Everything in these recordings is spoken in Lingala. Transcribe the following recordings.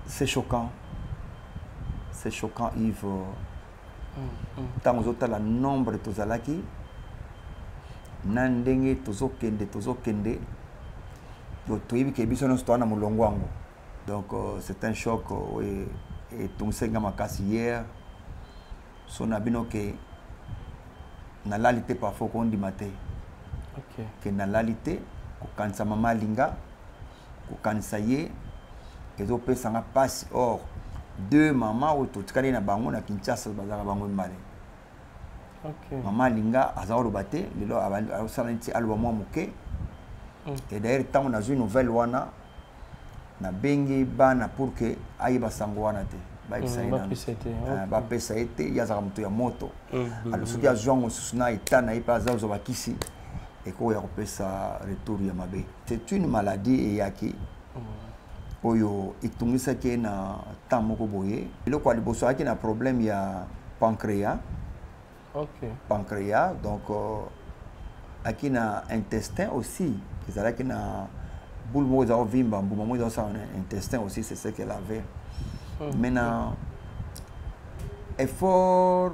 C'est choquant, c'est choquant, Yves. Ntango ozotala nombre tozalaki na ndenge tozokende, tozokende, toyebi ke biso nyonso toza na molongo yango. Donc c'est un choc oyo etungisaki nga makasi hier. So na bino ke nalali te, parfois kondima te ke nalali te, kokanisa mama Alinga, kokanisa ye ezopesanga mpasi. Or deux mama oyo totikali na bango na Kinshasa bazalaka bango mibale. Mama Alinga aza koloba te lelo, azosala neti aloba mwa moke. Et d'ailleurs, ntango nazwi nouvelle wana, nabengi bana pour que ayeba sango wana te, bayebisa ye nanu, bapesa ye te. Ye azalaka moto ya moto. Alors soki azwi yango mosusu na eta na ye mpe aza kozwa bakisi, ekoya kopesa retour ya mabe. C'est une maladie eyaki oyo etungisaki ye na temps moko boye. Eloko ya liboso, ayaki na problème ya pancréas. Pancréas, donc aki na intestin aussi, ezalaki na boule moko eza kovimba, mbuma moko eza kosala na intestin aussi. C'est ce qu'elle avait. Maintenant, effort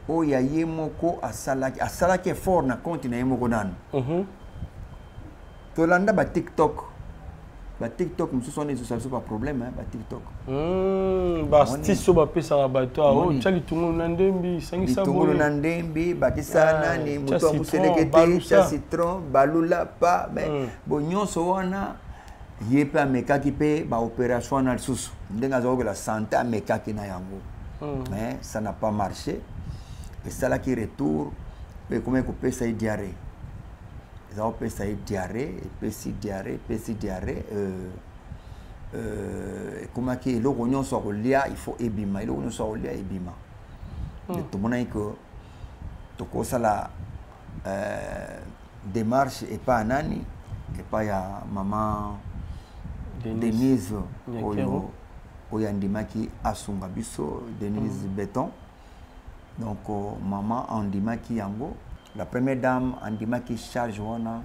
oyo ya ye moko asalaki, asalaki effort na compte na ye moko nanu. Tolanda baTikTok, baTikTok mosusu wana ezosala biso baproblème, baTikTok. Baastuce oyo bapesaka bato awa, tya litungulu na ndembi, sangisa. Litungulu na ndembi, bakisa nani, moto ya moseleke te, tya citron, balula pa. Mais bo nyonso wana, ye mpe amekaki mpe baopération wana lisusu, ndenge aza kokela santé, amekaki na yango, mais ça n'a pas marché. Esalaki retour mpe ekomaki kopesa ye diarrhée, eza kopesa ye diarrhée, epesi diarrhée, epesi diarrhée. Ekomaki eloko nyonso ya kolia, il faut ebima, eloko nyonso ya kolia ebima. Tomonaki ke tokosala démarche epai ya nani, epai ya mama Denise oyo, oyo andimaki asunga biso, Denise Beton. Donc mama andimaki yango, la première dame andimaki charge wana.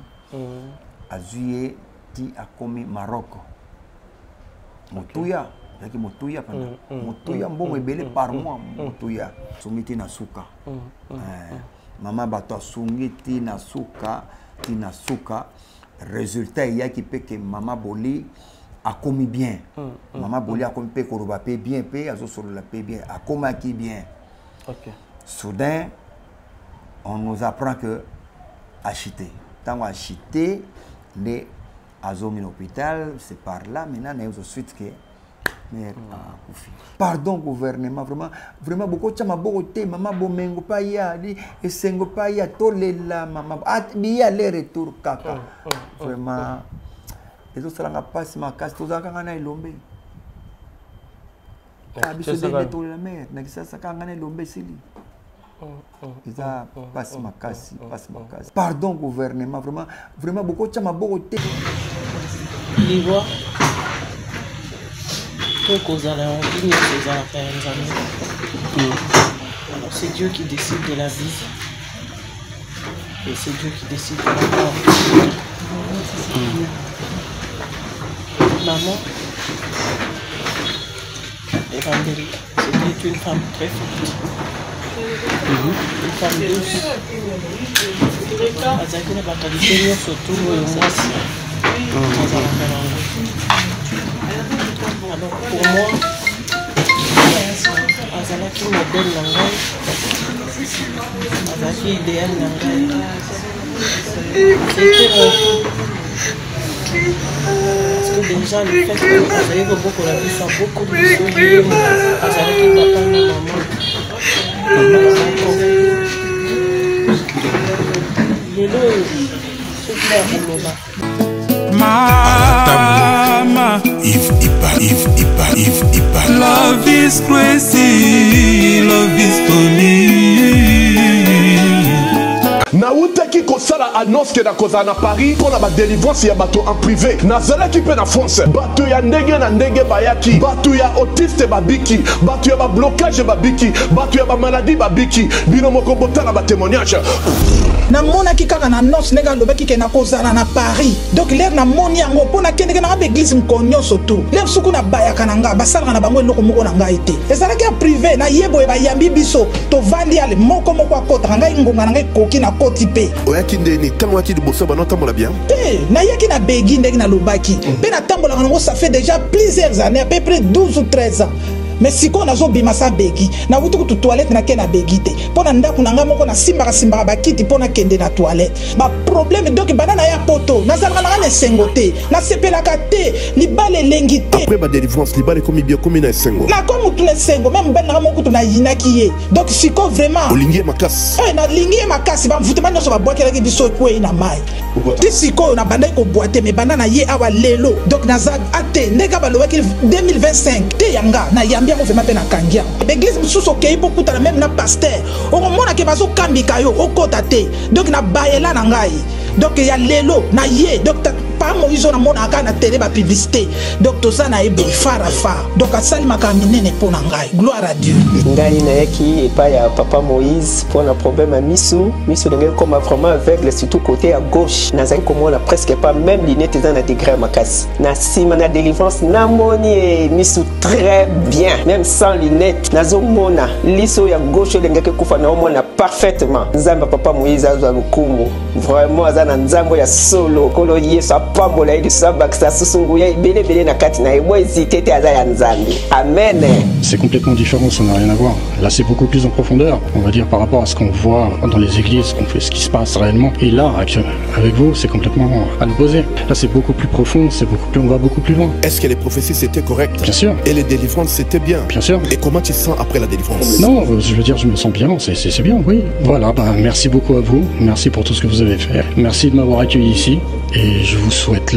Azwi ye ti akomi Maroc. Motuya ezalaki motuya mpena, motuya, mbongo ebele par mois, motuya. Asungi ti na suka. Mama bato asungi ti na suka, ti na suka. Résultat eyaki mpe ke mama Boli akomi bien. Mama Boli akomi mpe koloba mpe bien, mpe azosolola mpe bien, akomaki bien. Soudain, on nous apprend que achuté. Ntango achuté nde azongi na hôpital. C'est par là maintenant nayebi suite ke mère akufi. Pardon gouvernement, vraiment, vraiment, bokotya maboko te. Mama bomengo mpe aya, esengo mpe aya, tolela mama biye aller retour kaka. Vraiment ezosalanga mpasi makasi. Tozalaka nga na Elombe, kaka biso ndenge tolela mère na Kisasa, kaka nga na Elombe, esili. Eza mpasi makasi, mpasi makasi. Pardon gouvernement, vraiment, vraiment, bokotya maboko te. Liwa to kozala ya vie nyonso ezalaka ya Nzambe. Alors c'est Dieu qui décide de la vie et c'est Dieu qui décide de la mort. Maman Evangélie, c'était une femme très forte, une femme douce, azalaki na baqualité nyonso tu oyo mwasi azalaka nango. Alors pour moi, azalaki modèle na ngai, azalaki idéal na ngai. C'était mon tout, parce que déjà le fait que azalaki kobokola biso, abokoli biso ye, azalaki papa na mama moko. Lelo oyo soki ya koloba. Mama Yves Ipa, Yves Ipa, Yves Ipa. Love is crazy, love is funny. Nawutaki kosala annonce ke nakozala na Paris mpo na badelivrance ya bato en privé. Nazalaki mpe na France, bato ya ndenge na ndenge bayaki, bato ya autiste babiki, bato ya bablocage babiki, bato ya bamaladi babiki. Bino moko botala batémoignage. Namonaki kaka na annonce ndenge alobaki ke nakozala na Paris. Donc l'heure namoni yango mpo nakendeke na nga ba eglise mokolo nyonso tout. L'heure mosusu kuna bayaka na nga, basalaka na bango eloko moko na ngai te. Ezalaki ya prive, na ye boye bayambi biso, tovandi ale moko moko akotaka ngai ngonga na ngai ekoki nakoti mpe. Oyaki ndeni ntango oyaki liboso bana otambola bien? Te, nayaki na begi ndenge nalobaki mpe natambolaka nango ça fait déjà plusieurs années, à peu près 12 ou 13 ans. Mais sikoyo nazobima sa begi, nawuti kutu toilette nake na begi te mpo na ndako na ngai moko nasimbaka simbaka bakiti mpo nakende na toilette. Ba problème donc banda na ya poto nazalaka na ngai na esengo te, nasepelaka te, libala elengi te. Après ba délivrance libala ekomi bien, okomi na esengo? Nakomi mutu na esengo, meme mobali na ngai moko kutu nayinaki ye. Donc sikoyo vraiment olingi ye makasi? Eh, nalingi ye makasi, ba mvutema nyonso babwakelaki biso ekwei na mai. Ti sikoyo nabandaki kobwa te, me banda na ye awa lelo donc naza ate ndenge balobaki 2025 te ya nga nayambi yango vraiment mpe nakangi yango. Baeglise mosusu okei mpo okutana meme na pasteur, okomona ke bazokambika yo okota te. Donc nabayela na ngai donc ya lelo na ye donc pa Moïse oyo namonaka kaka na tele ba publicité, donc toza na ye boye phare à phare, donc asali makambo minene mpo na ngai, gloire à Dieu. Ngai nayaki epai ya papa Moïse mpo na problème ya misu, misu ndenge ekoma vraiment aveugle, surtout côté ya gauche nazali komona presque pas, même lunette eza na degré ya makasi. Na nsima na délivrance namoni ye misu très bien, même sans lunette nazomona liso ya gauche elengaki ekufa, naomona parfaitement. Nzambe ya papa Moïse azwa lokumu vraiment, aza na nzambe ya solo. Nkolo Yesu apambola ye lisusu, abakisa susu nguya ebele ebele na kati na ye. Bo hésite te, aza ya Nzambe. Amen. C'est complètement différent, ça n'a rien à voir. Là, c'est beaucoup plus en profondeur, on va dire, par rapport à ce qu'on voit dans les églises, ce qu'on fait, ce qui se passe réellement. Et là, avec vous, c'est complètement à l'opposé. Là, c'est beaucoup plus profond, on va beaucoup plus loin. Est-ce que les prophéties, c'était correct? Bien sûr. Et les délivrances, c'était bien? Bien sûr. Et comment tu te sens après la délivrance? Non, je veux dire, je me sens bien, c'est bien, oui. Voilà, merci beaucoup à vous, merci pour tout ce que vous avez fait. Merci de m'avoir accueilli ici et je vous souhaite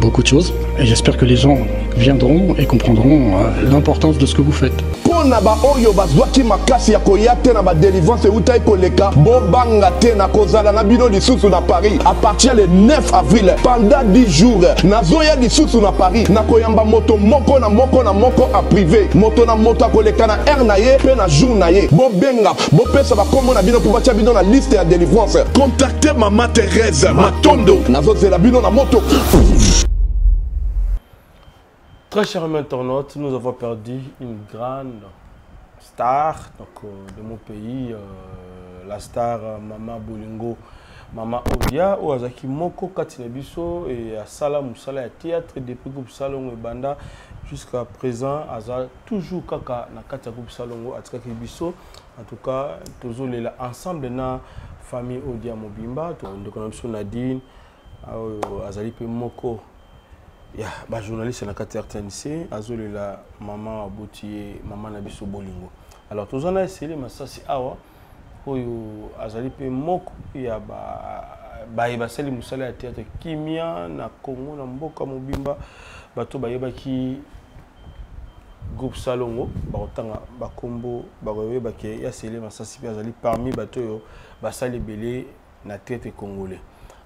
beaucoup de choses. Et j'espère que les gens viendront et comprendront l'importance de ce que vous faites. Mpona baoyo bazwaki makasi ya koya te na badelivrance eutaki koleka, bobanga te, nakozala na bino lisusu na Paris à partir le 9 avril pendant 10 jours. Nazoya lisusu na Paris, nakoyamba moto moko na moko na moko en privé, moto na moto akoleka na heure na ye mpe na jour na ye. Bobenga, bopesa bakombo na bino mpo batia bino na liste ya délivrance. Contacte mama Thérèse Matondo, nazozela bino na moto. Très chers internautes, nous avons perdu une grande star donc, de mon pays, la star Mama Bolingo, Mama Odia, oyo azalaki moko kati na biso et asala mosala ya théâtre depuis groupe Salongo ebanda jusqu'à présent, aza toujours kaka na kati ya groupe Salongo, atikaki biso. En tout cas, tozolela ensemble na famille Odia Mobimba, ndeko na biso Nadine, oyo azali pe moko ya ba journaliste na kati ya RTNC, azolela mama aboti ye, mama na biso Bolingo. Alors toza na Esele Masasi awa, oyo azali pe moko ya baye basali mosala ya théâtre kimia na Congo, na mboka mobimba. Bato bayebaki groupe Salongo, bakotanga bakombo, bakoyebaki ya Sele Masasi pe azali parmi bato oyo basali ebele na théâtre congolais.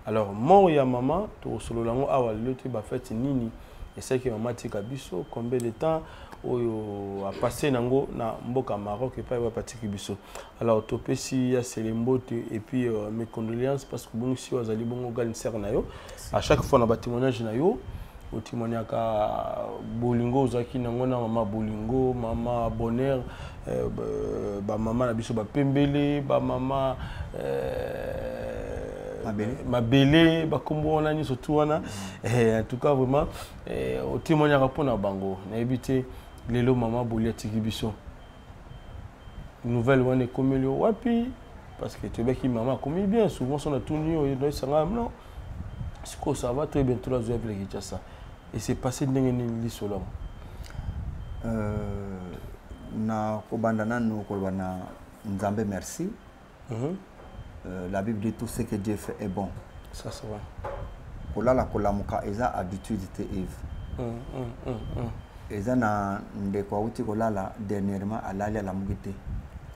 Alors mort ya mama tokosolola yango awa lelo te, ba fête nini esalaki mama tika biso, combien de temps oyo a passé nango na mboka Maroc epai wapi atiki biso. Alors topesi ya Sele mbote et puis mes condoléances parce que bongisi oyo azali bongo grande sœur na yo. À chaque fois na ba témoignage na yo, otémoignaka bolingo ozalaki nango na mama Bolingo, mama Bonheur, ba mama na biso ba pembele, ba mama Mabele. Mabele, ba kombo wana nyonso tu wana. En tout cas vraiment, otémoignaka mpona bango. Nayebi te lelo mama Boli atiki biso. Nouvelle wana ekomeli yo wapi? Parce que toyebaki mama akomi bien, souvent so natuni yo, oyebisanga non. Sikoyo ça va très bientôt la Zoya Villa Kinshasa. Et c'est passé ndenge nini lisolo yango? Na kobanda nanu koloba na Nzambe merci. La Bible dit tout ce que Dieu fait est bon. Ça c'est vrai. Kolala kolamuka eza habitude te Yves. Eza na ndeko awuti kolala dernièrement alali alamuki te.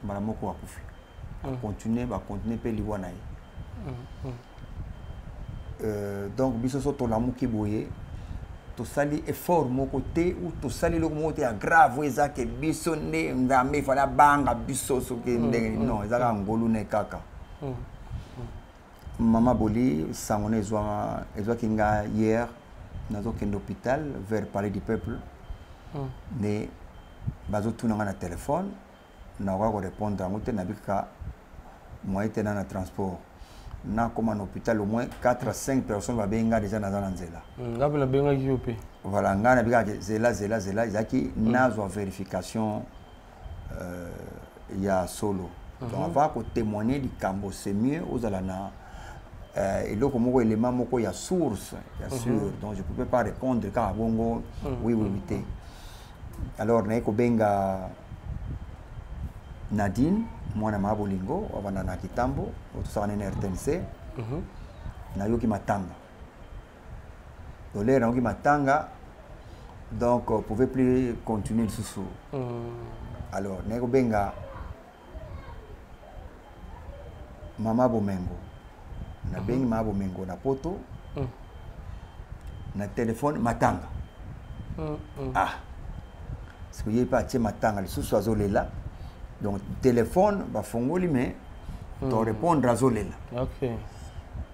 Mbala moko akufi. Continuer ba continuer pe liwa na ye. Donc biso so tolamuki boye, tosali effort moko te ou tosali eloko moko te ya grave oyo eza ke biso nde Nzambe efali abanga biso soki ndenge nini. Non, eza kaka ngolu ne kaka. Mama Boli, sango na ezwaki nga hier, nazokende hôpital vers Palais du Peuple. Nde bazotuna nga na téléphone, nakoka korépondre yango te, nabi kaka moyen te na transport. Nakóma na hôpital, au moins 4 à 5 personnes babengi nga déjà, naza na nzela. Nga mpe nabengaki yo mpe. Voilà, ngai nabi kaka zela, zela, zela, ezalaki nazwa vérification ya solo. Donc avant kotémoigner likambo, c'est mieux ozala na eloko moko, élément moko ya source ya sûr. Donc je pouvais pas répondre kaka bongo oui te. Alors naye kobenga Nadine, mwana maa Bolingo, avanda na Kitambo, tosala nene RTNC. Nayoki matanga dolere, nayoki matanga, donc on pouvait plus continuer lisusu. Alors naye kobenga mama Bomengo, nabengi mama Bomengo na Poto na telefone, matanga. Ah, soki ye mpe atie matanga lisusu, azolela. Donc téléphone bafongoli, mais to répondre, azolela.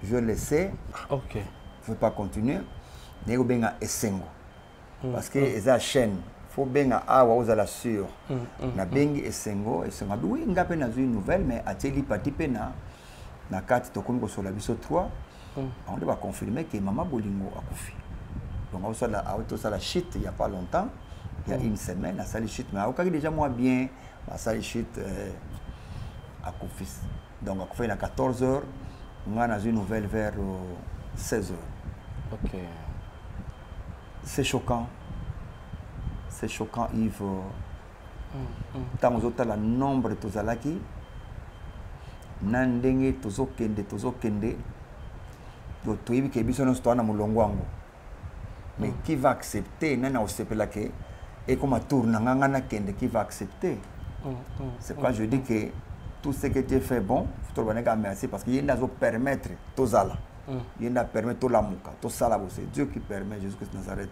Je le sais. Je veux pas continuer. Naye kobenga Esengo parce que eza chaîne, faut benga awa ozala sûr. Nabengi Esengo, Esengo abi oui, nga mpe nazwi nouvelle, mais atieli pati mpe na kati. Tokomi kosola biso 3, bango nde baconfirme ke mama Bolingo akufi. Donc aosala, tosala chute il y a pas longtemps, il y a une semaine asali chute, mais aokaki déjà moi bien, asali chute, akufi. Donc akufi na 14 heures, nga nazwi nouvelle vers 16 heures. C'est choquant, c'est choquant, Yves. Ntango ozotala nombre tozalaki na ndenge tozokende, tozokende, toyebi ke biso nyonso toza na molongo yango, mais qui va accepter? Nani akosepela ke ekoma tour na nga, nga nakende? Qui va accepter? C'est pourquoi je dis que tout ce que Dieu fait bon, toloba ndenge merci, parce que ye nde azopermettre tozala, ye nde apermettre tolamuka, tosala bo. C'est Dieu qui permet, Jésus Christ Nazareth.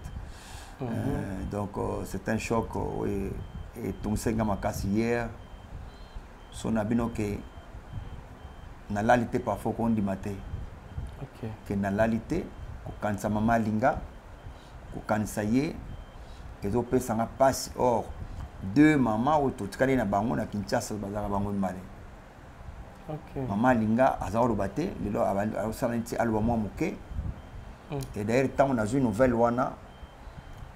Donc c'est un choc oyo etungisaki nga makasi hier. So na bino ke nalali te, parfois kondima te ke nalali te, kokanisa mama Alinga, kokanisa ye ezopesanga mpasi. Or deux mama oyo totikali na bango na Kinshasa, bazalaka bango mibale. Mama Alinga aza koloba te lelo, azosala neti aloba mwa moke. Et d'ailleurs, ntango nazwi nouvelle wana,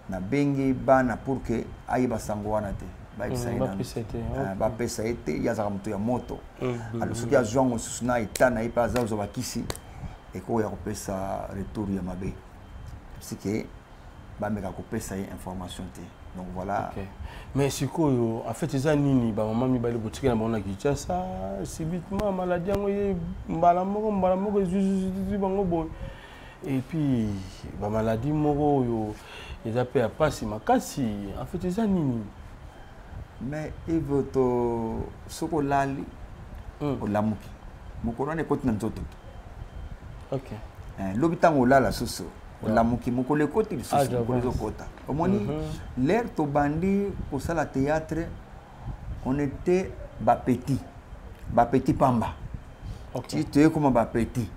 nabengi bana pour que ayeba sango wana te, bayebisa ye nanu. Bapesa ye te. Ah, bapesa ye te. Ye azalaka moto ya moto. Alors soki azwi yango mosusu na eta na ye mpe aza kozwa bakisi, ekoya kopesa retour ya mabe, puisque bameka kopesa ye information te. Donc voilà. Ok. Mais sikoyo, en fait, eza nini? Bamama mibale botikali na bango na Kinshasa, subitement maladie yango ye mbala moko, mbala moko ezwizwi bango boye. Et puis bamaladie moko oyo eza mpe ya mpasi makasi. En fait, eza nini? Mais Yves, to soki olali, olamuki, mokolo wana ekoti na nzoto te. Lobi ntango olala susu, olamuki, mokolo ekoti lisusu. Mokolo ezokota. Omoni, l'heure tobandi kosala théâtre, on était bapetit, bapetit pamba. Ti toye koma bapetit,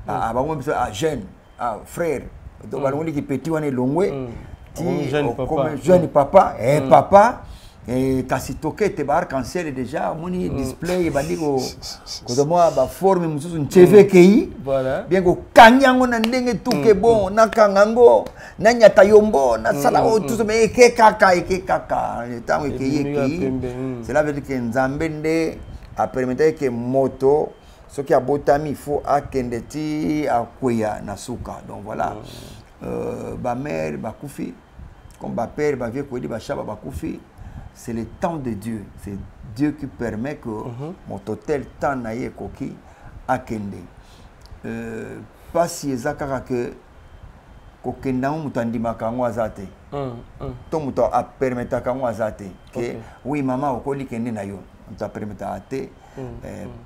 bango biso, ah, jeune, ah, frère. Donc balongoliki petit wana, elongwe ti Jeune papa. Okome jeune papa, papa. Kasi tokete ba arc-en-ciel déjà, omoni display ebandi kozwa mwa baforme mosusu, ncheve ekei. Bien kokangi yango na ndenge tuke, bon, nakanga yango, nanyata yombo, nasala oyo tuso, mais eke kaka, eke kaka, ntango ekei, Ebimi kaka ekei. pembe. Cela veut dire que Nzambe nde apermetaki ke moto soki abotami, faut akende ti akweya na suka. Donc voilà, bamare bakufi comme bapère, bavie koyedi, bashaba bakufi. C'est le temps de Dieu, c'est Dieu qui permet que moto tel, temps na ye ekoki, akende. Pasi eza kaka ke kokenda yango, moto andimaka yango aza te, to moto apermetaka yango aza te ke oui, mama okoli, kende na yo, moto apermetaka te.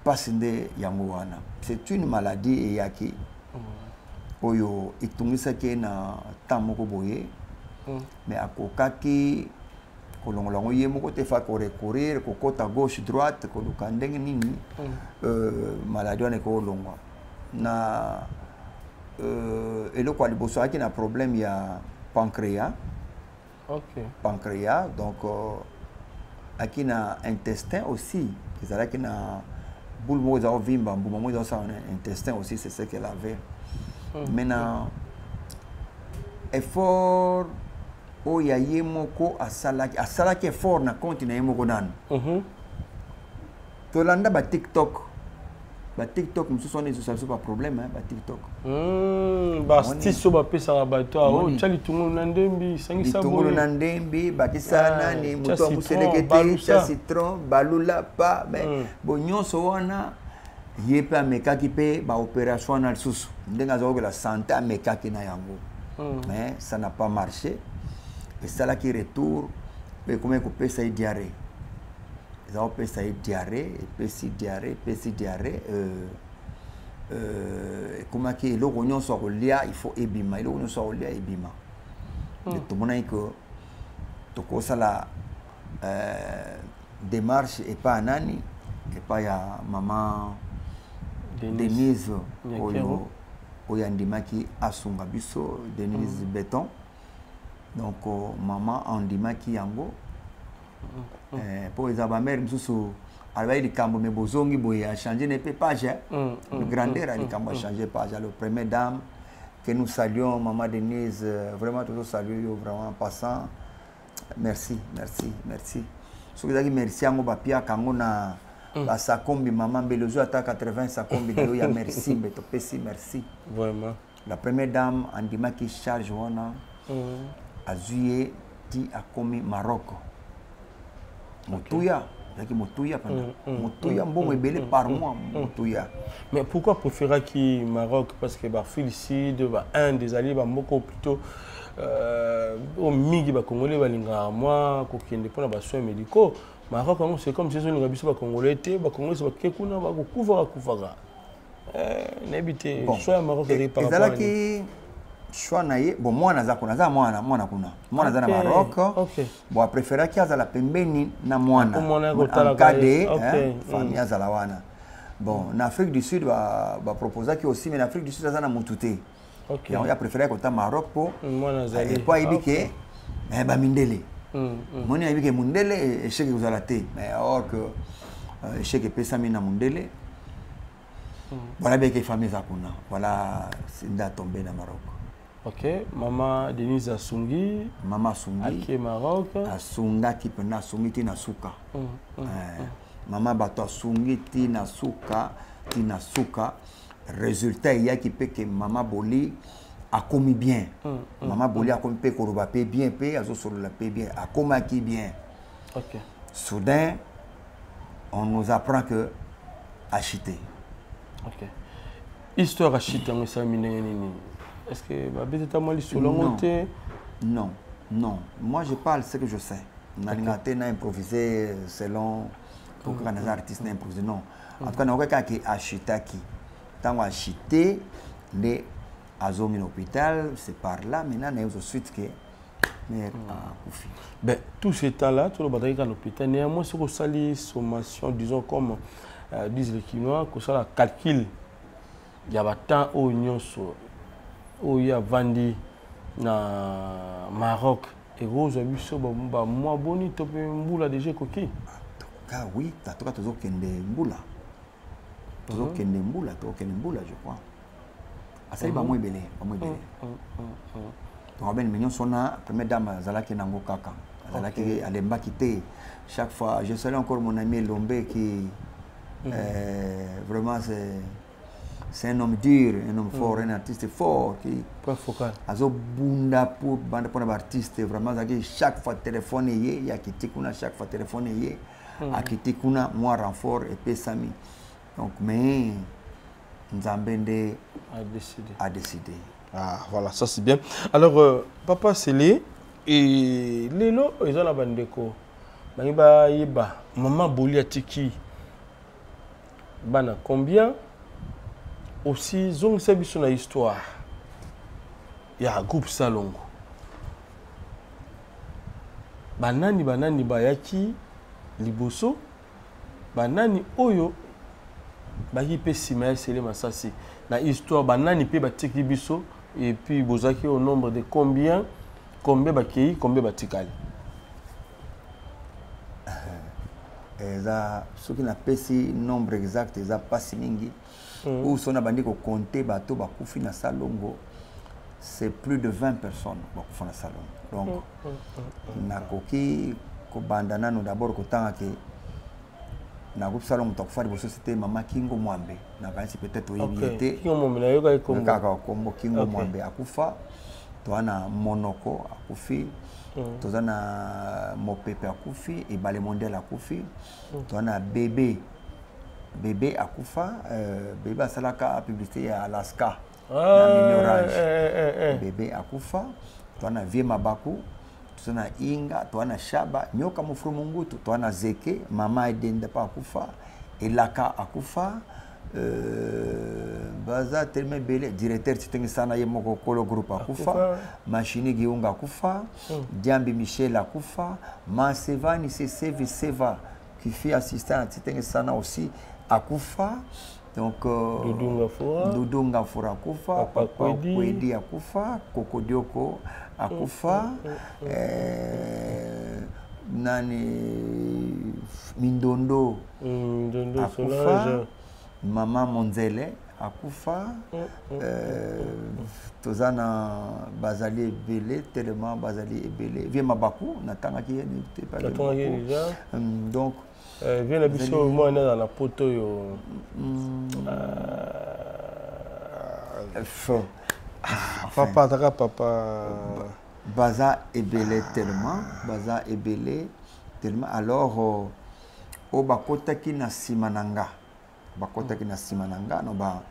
Pasi nde yango wana. C'est une maladie eyaki oyo etungisaki ye na temps moko boye, mais akokaki kolongola yango ye moko te, fa korecourir, kokota gauche, droite, koluka ndenge nini maladie wana ekolongwa. Na eloko ya liboso, ayaki na problème ya pancréas. Pancréas, donc aki na intestin aussi, ezalaki na boule moko eza kovimba, mbuma moko eza kosala na intestin aussi, c'est ce qu'elle avait. Mais na effort oyo ya ye moko asalaki, asalaki effort na compte na ye moko nanu. Tolanda batiktok, batiktok mosusu wana ezosala biso baproblème, batiktok. Bastisi oyo bapesaka bato awa, tya litungulu na ndembi, sangisa. Litungulu na ndembi, bakisa nani, moto amuseleke te, tya citron, balula pa bo nyonso wana. Ye mpe amekaki mpe baopération wana lisusu, ndenge azakokela santé, amekaki na yango, mais ça n'a pas marché. Esalaki retour mpe ekomaki kopesa ye diarrhée, eza kopesa ye diarrhée, epesi diarrhée, epesi diarrhée. Ekomaki eloko nyonso ya kolia, il faut ebima, eloko nyonso ya kolia ebima. Tomonaki ke tokosala démarche epai ya nani, epai ya mama Denise, oyo andimaki asunga biso, Denise Beton. Donc mama andimaki yango mpo eza bamare mosusu alobaki likambo me bozongi boye, achange ne mpe page, grandeur ya likambo, achange page. Alors, première dame que nous saluons, maman Denise, vraiment toujours saluer yo, vraiment en passant, merci, merci, merci. Soki ezalaki merci yango bapiaka yango na basakombi, mama mbele ozwi ata 80 sakombi na yo ya merci, mbe topesi merci. Vraiment. La première dame andimaki charge wana, azwi ye ti akomi Maroc. Motuya ezalaki, motuya mpena, motuya, mbongo ebele par mois, motuya. Mais pourquoi préféraki Maroc? Parce que baafrique du Sud, bainde ezali bamoko plutôt oyo mingi bacongolais balingaka mwa kokende mpona basoins médicaux. Maroc yango, c'est comme si ezolinga biso bacongolais te, bacongolais bake kuna bakokufaka kufaka. Nayebi te, choix ya Maroc ezali par rapport? Ezalaki choix na ye. Bon, mwana aza kuna, aza mwana, mwana kuna, mwana aza na Maroc. Bon, apréféraki azala pembeni na mwana en cas de famille azala wana. Bon, na Afrique du Sud baproposaki aussi, mais na Afrique du Sud aza na motu te. Yango ye apréféraki kota Maroc mpo po ayebi ke bamindele moni, ayebi ke mundele échec ekozala te. Mais or que échec epesami na mundele. Voilà, beke famille eza kuna, voilà nde atombe na Maroc. Ok, mama Denise asungi. Mama asungi. Ake Maroc. Asungaki mpena, asungi ti na suka. Mama bato asungi ti na suka, ti na suka. Résultat eyaki mpe ke mama Boli akomi bien. Mama Boli akomi mpe koloba mpe bien, mpe azosolola mpe bien, akomaki bien. Soudain, on nous apprend que achuté. Ok, histoire achite yango esalami ndenge nini? Est ce que babeteta mwa lisolo yango te? Non, non, moi je parle ce que je sais. Nalinga te na improviser selon po kaka naza artiste na improviser, non. En tout cas, nakoki kaka ke achutaki. Ntango achute nde azongi na hôpital, c'est par là maintenant nayebi suite ke mare akufi. Ben, tout ce temps là tolo bazalaki kaka na hôpital. Néanmoins, soki osali sommation, disons comme disent les Kinois, kosala calcul ya batemps oyo nyonso oyo avandi na Maroc, ekozwa biso bamwa boni to mpe mbula déjà ekoki? Ka oui, en tout cas tozokende mbula, tozokende mbula, tozokende mbula, je crois asali bamwa ebele, bamwa ebele. Donc abene me nyonso wana, première dame azalaki nango kaka, azalaki, alembaki te. Chaque fois, je salue encore mon ami Lombe qui vraiment c'est un homme dur, un homme fort, un artiste fort qui Point focal. Azobunda pour banda mpona baartiste. Vraiment, azalaki chaque fois téléphone eye, ye akiti kuna, chaque fois téléphone eye, akiti kuna, mwa renfort epesami. Donc, mais Nzambe nde a décidé. A décidé. Ah voilà, ça c'est bien. Alors papa Sele, et lelo eza na bandeko bangi bayeba mama Boli atiki bana combien aussi. Zongisa biso na histoire ya groupe Salongo, banani banani bayaki liboso, banani oyo Baki mpe nsima ya Sele Masasi na histoire, banani mpe batiki biso, et puis bozalaki au nombre de combien, combien bakei, combien batikali? Eza soki napesi nombre exact, eza mpasi mingi. Ou so nabandi kocompter bato bakufi na Salongo, c'est plus de 20 personnes bakufa na Salongo. Donc nakoki kobanda nano d'abord kotanga ke na groupe Salongo, moto akufa liboso, c'était mama Kingo Mwambe. Nakanisi peut-être oyebi ye te. Kingo Mwambe, nayokaki kombo. Kaka kombo Kingo Mwambe akufa. Toza na Monoko akufi, toza na Mopepe akufi, Ebale Mondele akufi, toza na Bebe. Bebe akufa, Bebe asalaka publicité ya Alaska na Mini Orange. Bebe akufa. Toza na Vie Mabaku, toza na Inga, toza na Shaba Nyoka Mofuru Mungutu, toza na Zeke, mama Edenda mpe akufa, Elaka akufa. Baza tellement ebele. Directeur Titengisana ye moko kolo groupe akufa. Akufa. Machini Giunga akufa, Diambi Michel akufa, Masevani Sesevi Seva qui fut assistant à Titengisana aussi akufa. Donc Doudou Ngafura. Doudou Ngafura akufa. Papa Papa Kwedi. Kwedi akufa, Kokodioko akufa, nani, Mindondo Mindondo. akufa. Solange. Mama Monzele akufa. Toza na bazali ebele, tellement bazali ebele. Vie Mabaku natangaki ye te, pas Vie Natangaki ye Mabaku. déjà. Donc Vie na biso mwana aza na poto oyo. Fo. Papa azaka papa. Baza ebele tellement, baza ebele tellement. Alors oyo bakotaki na nsima na nga, bakotaki na nsima na nga no ba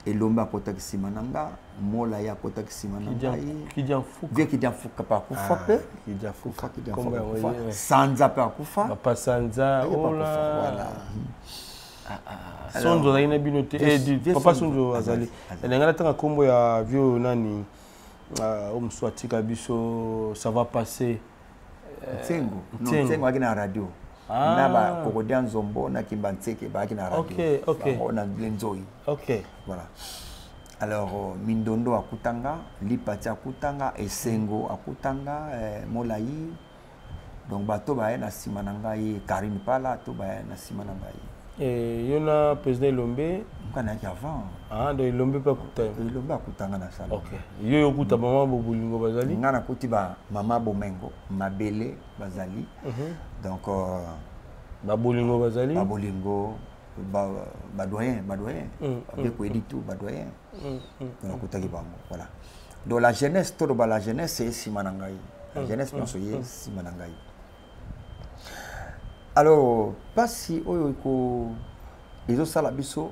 Elombe akotaki nsima na nga, Mola ye akotaki nsima na ngai. Kidia Fuka. Vie Kidia Fuka mpe akufa mpe. Kidia Fuka. Kidia Kombo Fuka yango akufa. ye, ouais. Sanza mpe akufa. Papa Sanza. Ye mpe akufa, Ola. voilà. Sonzo azali na bino te? Vie Papa Sonzo. Sonzo azali. Azali. Ndenge natanga nkombo ya vie oyo, nani, oyo mosusu atika biso, ça va passer. Nsengo. Non, Nsengo. Nsengo ayaki na radio. Na bakokodia Nzombo na Kimba Ntseke bayaki na radio. Bango na Nzoi. Voilà. Alors Mindondo akutanga, Lipati akutanga, Esengo akutanga, Molai. Donc bato baye na nsima na ngai, Karine Pala to baye na nsima na ngai. Yo na président Elombe? Nga nayaki avant. Ah, donc Elombe mpe akuta yo? Elombe akutanga na sala. Ok, yo okuta mama Bobolingo bazali? Nga nakuti ba mama Bomengo Mabele bazali. Donc Babolingo bazali? Babolingo, badoyen, badoyen, babe koyedi tout badoyen. Donc nakutaki bango, voilà. Donc la jeunesse, toloba la jeunesse eye nsima na ngai, la jeunesse nyonso ye nsima na ngai. Alors mpasi oyo eko ezosala biso,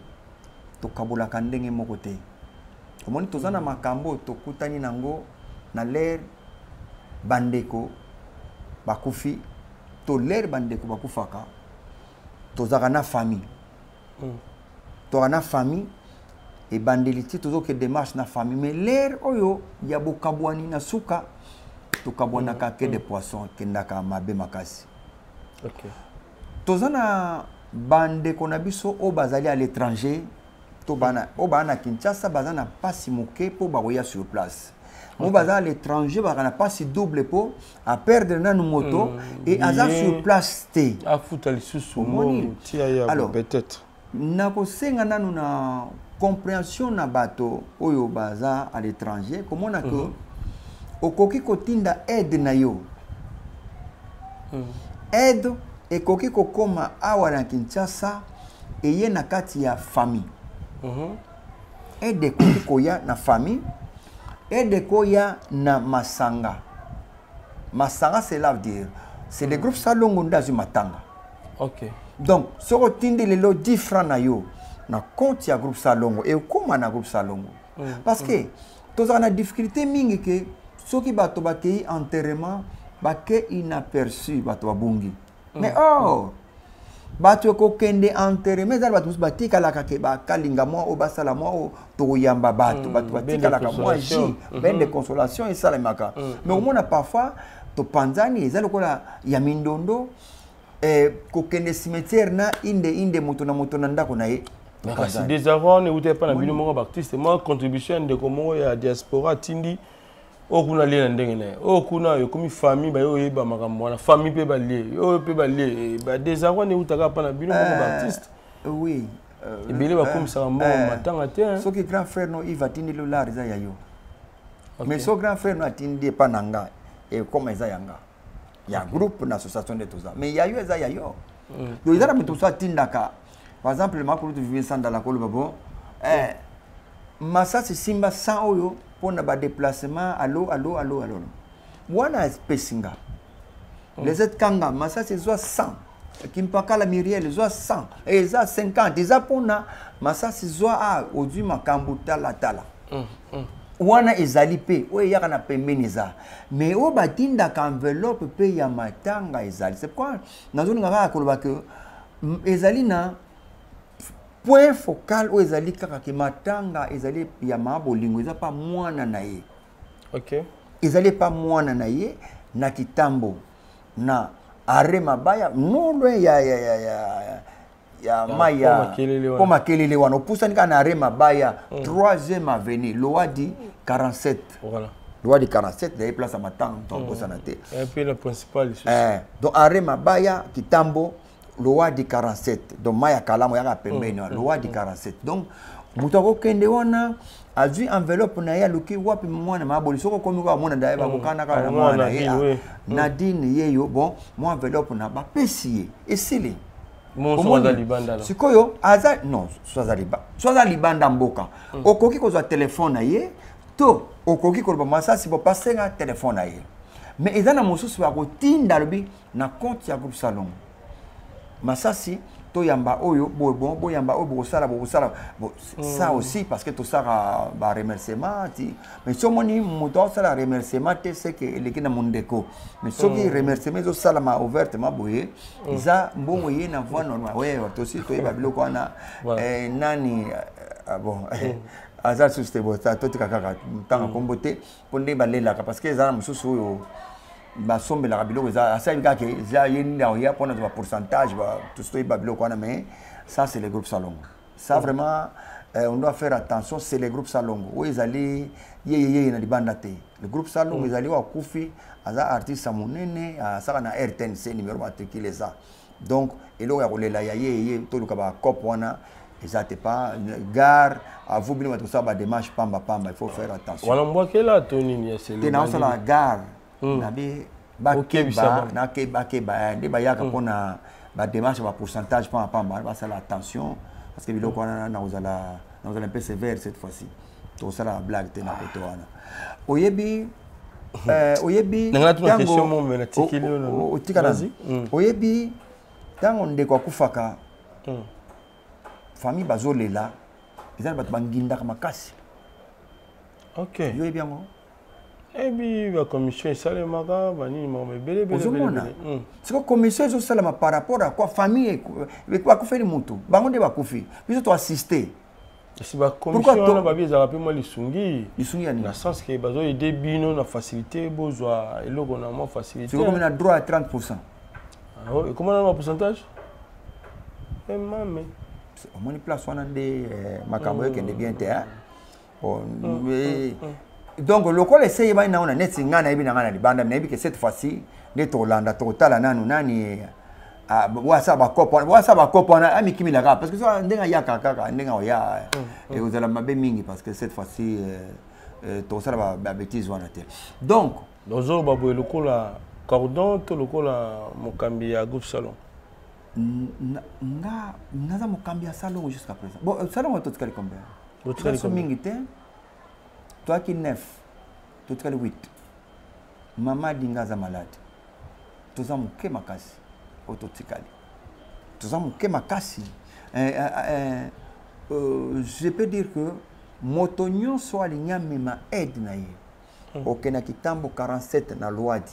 tokabolaka ndenge moko te. Omoni, toza na makambo oyo tokutani nango na l'heure bandeko bakufi to l'heure bandeko bakufaka, tozalaka na famille, tozalaka na famille ebandeli ti tozoke démarche na famille. Mais l'heure oyo ya bokabwani na suka, tokabwanaka que de poisson, ekendaka mabe makasi. Toza na bandeko na biso oyo bazali à l'étranger to bana oyo baa na Kinshasa, baza na mpasi moke mpo bakoya sur place. Mo baza à l'étranger, bazalaka na mpasi double mpo aperdre nanu moto e aza sur place te. Afuta lisusu. Omoni? Mbongo tia ya. Alors, peut-être nakosenga nanu na compréhension na bato oyo baza à l'étranger, komona ke okoki kotinda aide na yo, aide ekoki kokóma awa na Kinshasa, eye na kati ya famille. Aide ekoki koya na famille, aide ekoya na masanga. Masanga, cela veut dire c'est le groupe Salongo nde azwi matanga. Donc soki otindi lelo 10 francs na yo na compte ya groupe Salongo, ekóma na groupe Salongo. Parce que tozalaka na difficulté mingi ke soki bato bakei enterrement, bake inaperçu, bato babungi. Mais or bato ekokende enterrement, ezali bato mosusu batikalaka ke bakalinga mwa oyo, basala mwa oyo, tokoyamba bato. Bato batikalaka mwa jus, bain de consolation esalemaka. Mais omona parfois topanzani, eza lokola ya mindondo. Eh, kokende cimetière na inde inde moto na moto na ndako na ye. Kasi désarroi wana euta epai na bino moko baartiste. Mwa contribution ya ndeko moko ya diaspora atindi, oyo kuna alie na ndenge na ye, oyo kuna ekomi famille baye oyeba makambo wana, famille mpe balie, oyo mpe balie. Badésarroi wana eutaka epai na bino moko baartiste. Oui. Ebele bakomisaka mbongo matanga te. Soki grand frère no Yves atindi dollar, eza ya yo. Mais so grand frère no atindi epa na nga, ekoma eza ya nga, ya groupe na association nde toza. Mais ya yo eza ya yo. Donc eza na moto mosusu atindaka, par exemple makulutu Vincent Ndala, koloba bon, masasi simba 100 oyo mpona badéplacement, alo alo alo alo, wana epesi nga. Les autres kanga masasi ezwa 100, Kimpakala Miriel ezwa 100, eza 50, eza mpona masasi zwa a ozwi makambo talatala. Wana ezali mpe oyo eyaka na pembeni eza, mais oyo batindaka enveloppe mpe ya matanga ezali. C'est pourquoi nazolinga kaka koloba ke ezali na point focal oyo ezali kaka ke matanga ezali ya maa bolingo, eza pa mwana na ye. Ezali epa mwana na ye na Kitambo, na arrêt Mabaya, non loin ya mai ya po Makelele wana. Opusani kaka na arrêt Mabaya, 3e avenue, Lowadi 47. Voilà. Lowadi 47, daye place ya matanga, moto akosana te. Et puis le principal. Donc arrêt Mabaya, Kitambo, Lowadi 47, donc mai ya kalamu yaka pembeni wana, Lowadi 47. Donc moto akokende wana, azwi enveloppe na ye, aluki wapi mwana maboli. Soki okomi kaka mona daye bakokana kaka na mwana ye, Nadine ye yo, bon, mwa enveloppe na bapesi ye, esili. Sikoyo aza non, so aza libanda, so aza libanda mboka, okoki kozwa telefone na ye to okoki koloba masasi bo pasenga telefone na ye. Mais eza na mosusu ya kotinda, alobi na compte ya groupe Salongo, masasi toyamba oyo boye, bon, boyamba oyo bokosala bokosala. Bon, ça aussi parce que tosala baremerciement ti, mais so omoni moto aosala remerciement te, c'est que eleki na mondeko. Mais soki remerciement ezosalama ouvertement boye, eza mbongo ye na voie normale. We tosi toyeba biloko wana. Nani, bon, aza lisusu te, totika kaka ntanga nkombo te mpo nde balelaka, parce que eza na mosusu oyo basombelaka biloko, eza asali kaka eza ye nde aoya mpona ba pourcentage, tosi toyeba biloko wana. Mais ça, c'est le groupe Salongo. Ça vraiment, on doit faire attention. C'est le groupe Salongo oyo ezali yeyeyeye na libanda te. Le groupe Salongo ezali oyo akufi aza artiste ya monene, asaka na RTNC, numéro matricule eza. Donc eloko ya kolela ya yeyeye, toluka bacope wana eza te. Pas gare à vous, bino bato kosala badémarche pamba pamba, il faut faire attention. Wana mbwakela to nini ya te, naosala gare nabi bakeba, bakeba nde bayaka mpona badémarche, bapourcentage pamba pamba, basala attention, parce que biloko wana nakozala un peu sévère cette fois-ci. Tokosala blague te na kote wana. Oyebi, oyebi, otika, oyebi, ntango ndeko akufaka, famille bazolela, eza na bato bangindaka makasi. Yo oyebi yango. Ebi bacommission esalemaka, banini, makambo ebele. Ozomona siko commission ezosalama par rapport à quoi? Famille bakufeli mutu, bango nde bakufi, biso toassiste. Esi bacommission wana babi ezalaka mpe mwa lisungi. Lisungi ya nini? Na sens ke bazoaider bino na facilité, bozwa eloko na mwa facilité. Sikokomi na droit ya 30. Ekoma na bapourcentage, emame. Omoni place wana nde makambo ekende bien te. Donc lokola ese eyebani nango na neti ngai nayebi na ngai na libanda, nayebi ke cette fois-ci nde tolanda, tokotala nanu nani wasala bakopo wana, wasala bakopo wana, amikimila kaka, parce que so ndenge ayaka kaka ndenge oya ekozala mabe mingi, parce que cette fois-ci tokosala babêtise wana te. Donc ozoloba boye lokola cordon to lokola mokambi ya groupe Salon? Nga naza mokambi ya Salongo jusqu'à présent. Bon, Salongo totikali combien? So mingi te, toyaki 9, totikali 8. Mama Alinga aza malade, toza moke makasi. Oyo totikali toza moke makasi. Je peux dire que moto nyonso alingi amema aide na ye, okende Kitambo 47 na Lwadi,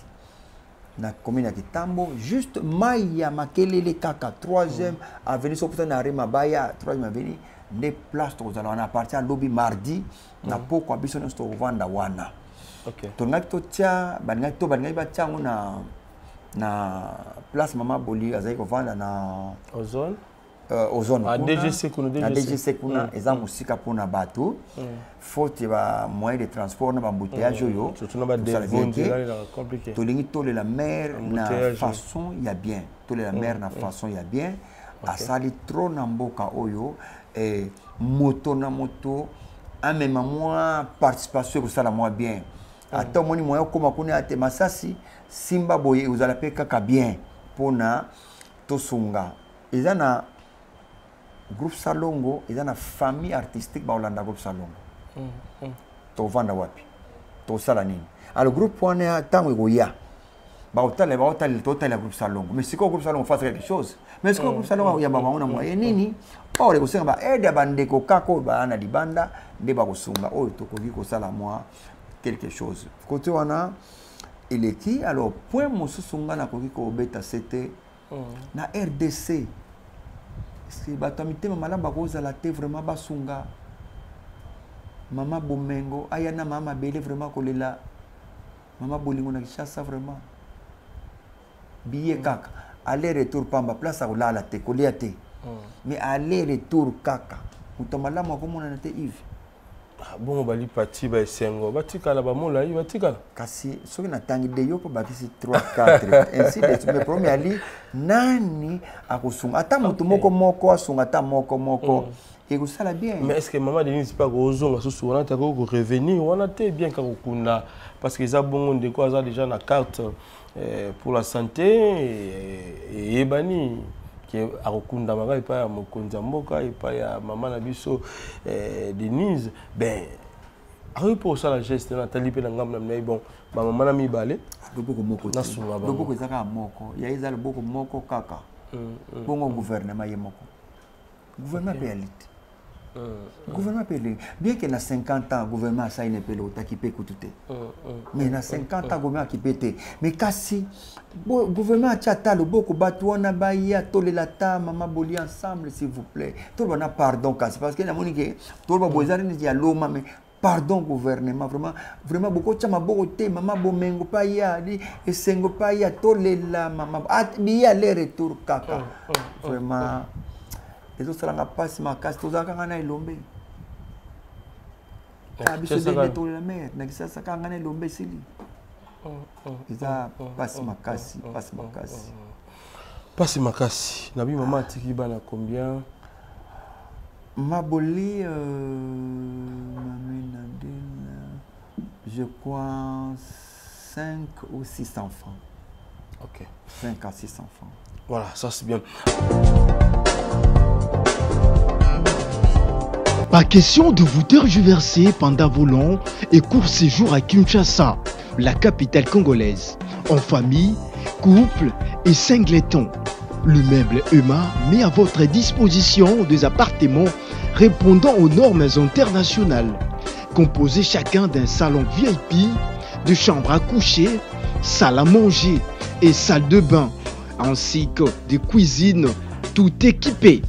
na commune ya Kitambo, juste mai ya Makelele kaka, 3e avenue. Soki okutani na arrêt Mabaya, 3e avenue nde place tokozala wana à partir ya lobi mardi na pokwa. Biso nyonso tokovanda wana. Tolingaki totia, balingaki to balingaki batia yango na Na place mama Boli azali kovanda na Ozone. Ozone ah, kuna, DGC kuna, na DGC kuna mm. Eza mosika mpona bato mm. Faute ya ba moyen de transport na baembouteillage mm. Oyo surtout na ba tosala bien devons te. nzela ezalaka compliqué. Tolingi tolela mare na Embouteillage. Façon ya bien, tolela mare na façon ya bien. Asali trop na mboka oyo eh, moto na moto amema mwa participation ekosala mwa bien. Ata omoni moyen okóma kuna ya te, masasi simba boye ozala mpe kaka bien mpona tosunga. Eza na groupe Salongo, eza na famille artistique baolanda groupe Salongo. Tovanda wapi? Tosala nini? Alors groupe wana ntango ekoya, baotala, baotalela, totalela groupe Salongo. Mais sikoyo groupe Salongo fasse quelque chose. Mais sikoyo groupe Salongo akoyamba bango na moyen nini? Oyo ekosenga baaide ya bandeko kaka oyo baya na libanda nde bakosunga oyo tokoki kosala mwa quelque chose côté wana eleki. Alors point mosusu nga nakoki kobeta sete na RDC, est bato ya mitema malamu bakozala te vraiment basunga mama Bomengo aya na mama Mabele vraiment kolela mama Bolingo na Kinshasa. Vraiment billet kaka aller retour pamba, place ya kolala te, kolia te, mais aller retour kaka. Moto ya malamu akomonana te, Yves. Ah, bongo balipati baesengo batikala bamolai batikala. Kasi soki natangi de yo mpo bakisi 3 4 ainsi de suite. Mais problème yali nani akosunga? Ata moto moko moko asunga, ata moko moko ekosala bien. Mais est ce que mama Denise mpe akozonga susu wana te? Akoki korevenir wana te bien kaka kokunda, parce que eza bongo ndeko aza déjà na carte pour la santé eyebani ke akokundamaka epai ya mokonzi ya mboka, epai ya mama na biso Denise. Ben akoki mpo kosala geste natali mpe na ngambo na minai. Bon, bamama na mibale. Loboko moko te. Nasunga bango. Loboko eza kaka moko ya, eza loboko moko kaka. Bongo gouvernement ye moko, gouvernement mpe yali te, gouvernement mpe elengi bien que na 50 ans gouvernement asali na epele otaki mpe kutu te. Mais na 50 ans gouvernement akipe te. Mais kasi gouvernement atia ata loboko, bato wana baya tolela ata mama Boli ensemble, s'il vous plaît. Toloba na pardon kasi, parce que namoni ke toloba boye eza neti ya loma. Mais pardon gouvernement, vraiment, vraiment bokotia maboko te? Mama Bomengo mpe aya esengo mpe aya tolela mama billet aller retour kaka. Vraiment ezosalanga mpasi makasi. Tozalaka nga na Elombe kaka biso ndenge tolela mare na Kisasa, kaka nga na Elombe esili. Eza mpasi makasi, mpasi makasi. Mpasi makasi. Nabi mama atiki bana combien? Maboli, Mamie Nadine, je crois 5 ou 6 enfants. Ok. 5 à 6 enfants. Voilà, ça c'est bien. Pas question de vous tergiverser pendant vos longs et courts séjours à Kinshasa, la capitale congolaise, en famille, couple et singleton. Le meuble EMA met à votre disposition des appartements répondant aux normes internationales, composés chacun d'un salon VIP, de chambres à coucher, salle à manger et salle de bain, ainsi que des cuisines tout équipées.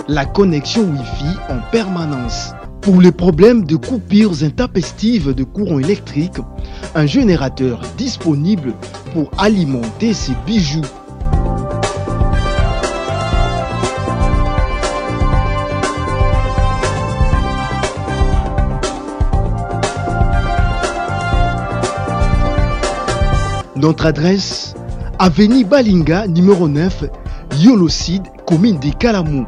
La connexion Wi-Fi en permanence. Pour les problèmes de coupures intempestives de courant électrique, un générateur disponible pour alimenter ces bijoux. Notre adresse, Avenue Balinga, numéro 9, Yolocide, commune de Kalamou.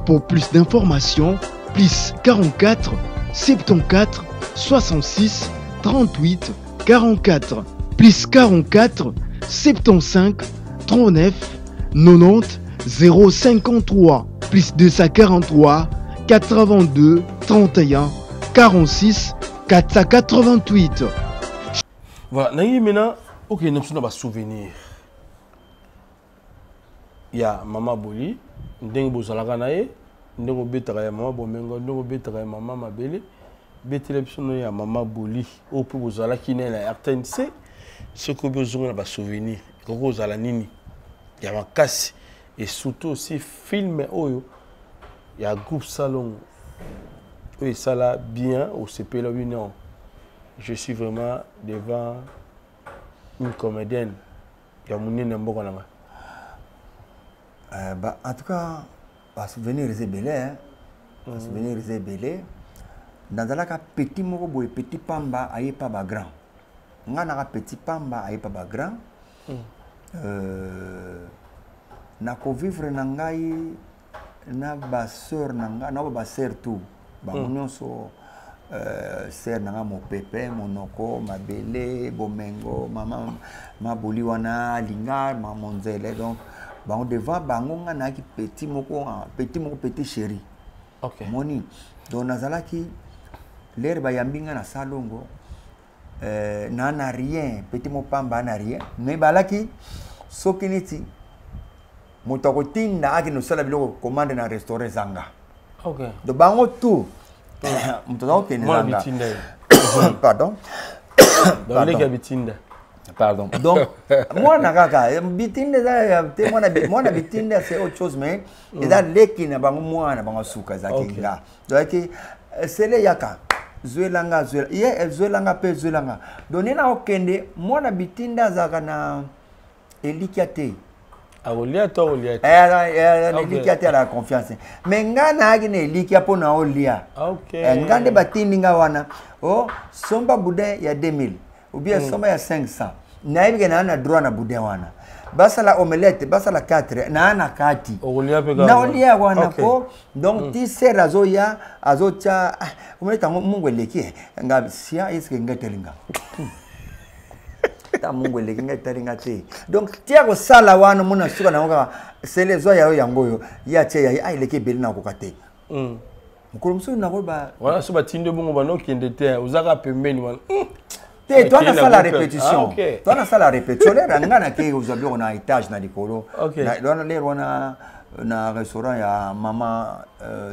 Pour plus d'informations, plus 44 74 66 38 44, plus 44 75 39 90 053, plus 243 82 31 46 488. Voilà, nangi maintenant Okende biso na basouvenir ya mama Boli, ndenge bozalaka na ye, ndenge obetaka ya mama Bomengo, ndenge obetaka ya mama Mabele. Betela biso no ya mama Boli oyo mpe bozalaki naye na RTNC. Soki obi ozonga na basouvenir, ekoki kozala nini ya makasi? Et surtout aussi film oyo ya groupe Salongo oyo esala bien, osepela obi non, je suis vraiment devant une comédienne ya monene ya mboka na ngai. Bah, en tout cas basouvenir eza ebele, hein. Basouvenir eza ebele. Nazalaka petit moko boye, petit pamba aye pa bagrand. Nga naka petit pamba aye pa bagrand. Nakovivre na ngai na basœur na ngai, na basœur tout bango nyonso, sœur na ngai Mopepe, Monoko, Mabele, Bomengo, mama Maboli wana alinga ma Monzele. Donc bango, devant bango, nga nayaki petit moko, ah, petit moko, petit chéri. Moni, donc nazalaki lere bayambi nga na Salongo, na rien, petit mopamba na rien, mais balaki soki neti moto akotinda akende kosala biloko, commande na restaurant ezanga. Donc bango tout, moto aza kokende Mwana ezanga. Bitinda ye. Pardon. Bandeki ya bitinda. Pardon. Donc mwana kaka bitinda eza te, mwana bitinda c'est autre chose, mais eza leki na bango, mwana bango suka ezalaki nga. Ezalaki sele yaka zwelanga, zwela ye, zwelanga mpe zwelanga. Donc nde na okende, mwana bitinda azalaka na elikya te. Akolia to akolia te? Na elikya te, alaka confiance. Mais nga nayaki na elikya mpo na olia. Nga nde batindi nga wana o somba boudin ya 2000 ou bien somba ya 500. Nayebi ke naa na droit na boudin wana, basala omelette, basala 4, naa na kati. Okolia mpe kaka. Naolia wana. Po donc ti sere azoya, azotya, ah, omelette yango mungu eleki, eh. Nga sia eske nga etali nga ta mungu eleki, ngai etali nga te. Donc tia kosala wana, omona suka nango kaka sele ezwa yayo yango oyo ye atie yaye, ah, eleki ebele, nakoka te. Mokolo mosusu nakoyeba. Wana so batindi yo bongo, banda okende te, ozaka pembeni wana. Te, to nasala Akei na groupe. répétition. Ah, ok. To nasala répétition, lere nga nakei kozwa biloko na étage na likolo. Wana lere wana na restaurant ya mama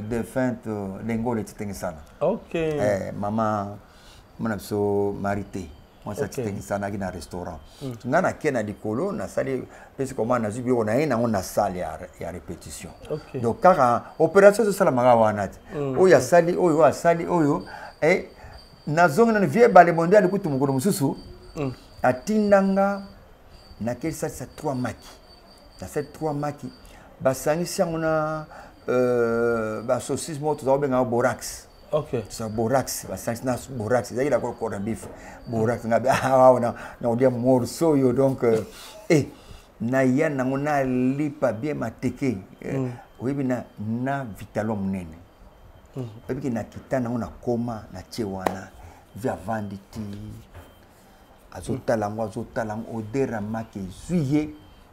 défunte Lengole Titengisana. Mama mona biso Marie te, mwasi atitengisana, aki na restaurant. Nga nake na likolo, nasali pesi koma, nazwi biloko na ye nango na salle ya répétition. Donc kaka opération ezosalamaka wana te. Oyo asali oyo, oyo asali oyo, nazongi nano vie ebale mondial kutu. Mokolo mosusu atindanga nakei salisa 3 maki, nasali 3 maki, basangisi yango na basaucisse moko toza kobenga yango borax. Toza borax, basangisi na borax, ezalaki na corned beef borax. Nga be, ah, awa na kolia morceau oyo. Donc naya nango nalipa bien mateke. Oyebi na vitalo monene, oyebi ke nakita nango, nakoma na tie wana, vi avandi ti azotala yango, azotala yango, odeur ya maki ezwi ye,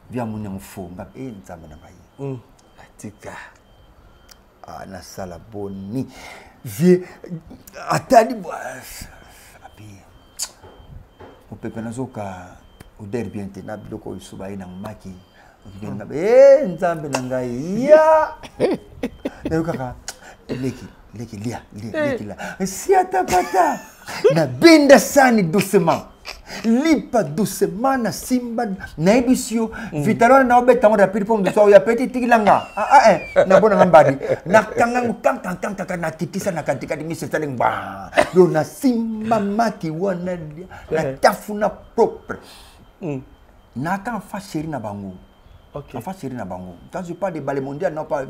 vi amoni yango fo. Nga e Nzambe na ngai, atika, ah, nasala boni? Vie atali api mopepe, nazoka odeur bien te na biloko oyo so baye nango maki. E Nzambe na ngai, ya nayokaka leki leki lia lia leki lia siatapata, nabenda sani doucement, lipa doucement, na simba, nayebisi yo vitalo wana, naobeta yango rapide mpo mosusu oyo apeti tikilanga. Ah, ah, nabonanga mbadi, nakanga yango kankankankaka, nakitisa na katikati, miso esali ngba. Donc nasimba maki wana lia, natafuna propre. Naka enfant chéri na bango. Enfant chéri na bango, quand je parle de ballet mondial, na pas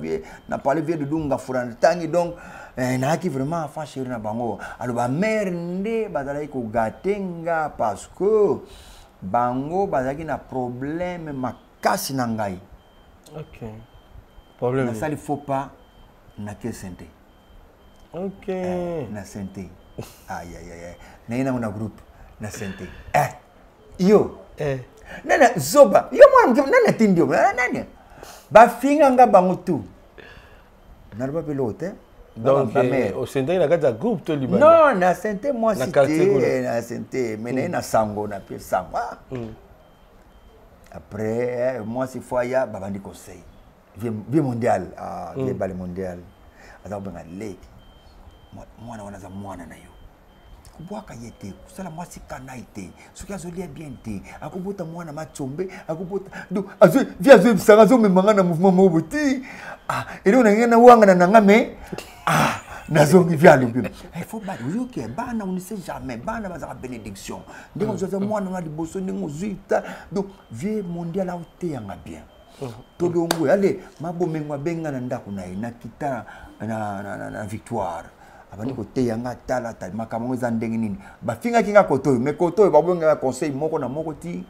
na parle vieux de Dunga Furantangi. Donc nayaki vraiment enfant chéri na bango. Alors bamare nde bazalaki kogâter nga parce que bango bazalaki na problème makasi na ngai. Problème. Nasali faux pas, nake sente. Na sente, ayayaya, naye nango na groupe na sente, yo nani zoba, yo mwana moke, nani atindi yo? Nani bafinga nga bango tu, naloba mpe eloko te. Donc osentaki na kati ya groupe to libanda? Non, na sente mwasi te, na sente mais naye na sango na pe sango. Ah. Après mwasi fo aya, babandi conseil vie mondial, ah, vie bale mondial aza kobenga leki mwana wana aza mwana na yo, kobwaka ye te, kosala mwasi kanai te, soki azolia bien te akobota mwana matsombe, akobota. Donc vie azoyebisanga, azomemanga na mouvement moko boye ti, ah, eloko na ngai nawangana na nga, mais ah, nazongi. Vie alobi il faut bana oyoki bana, on ne sait jamais, bana bazalaka bénédiction, ndenge ozwi aza mwana na liboso, ndenge ozwi ta. Donc vie mondial aoteyanga bien. Tolongwe, ale mabomengo abenga na ndako na ye, nakita na Victoire, abandi koteya nga, tala tala makambo yango eza ndenge nini. Bafingaki nga kote oyo, mais kote oyo babengaka conseil moko na moko ti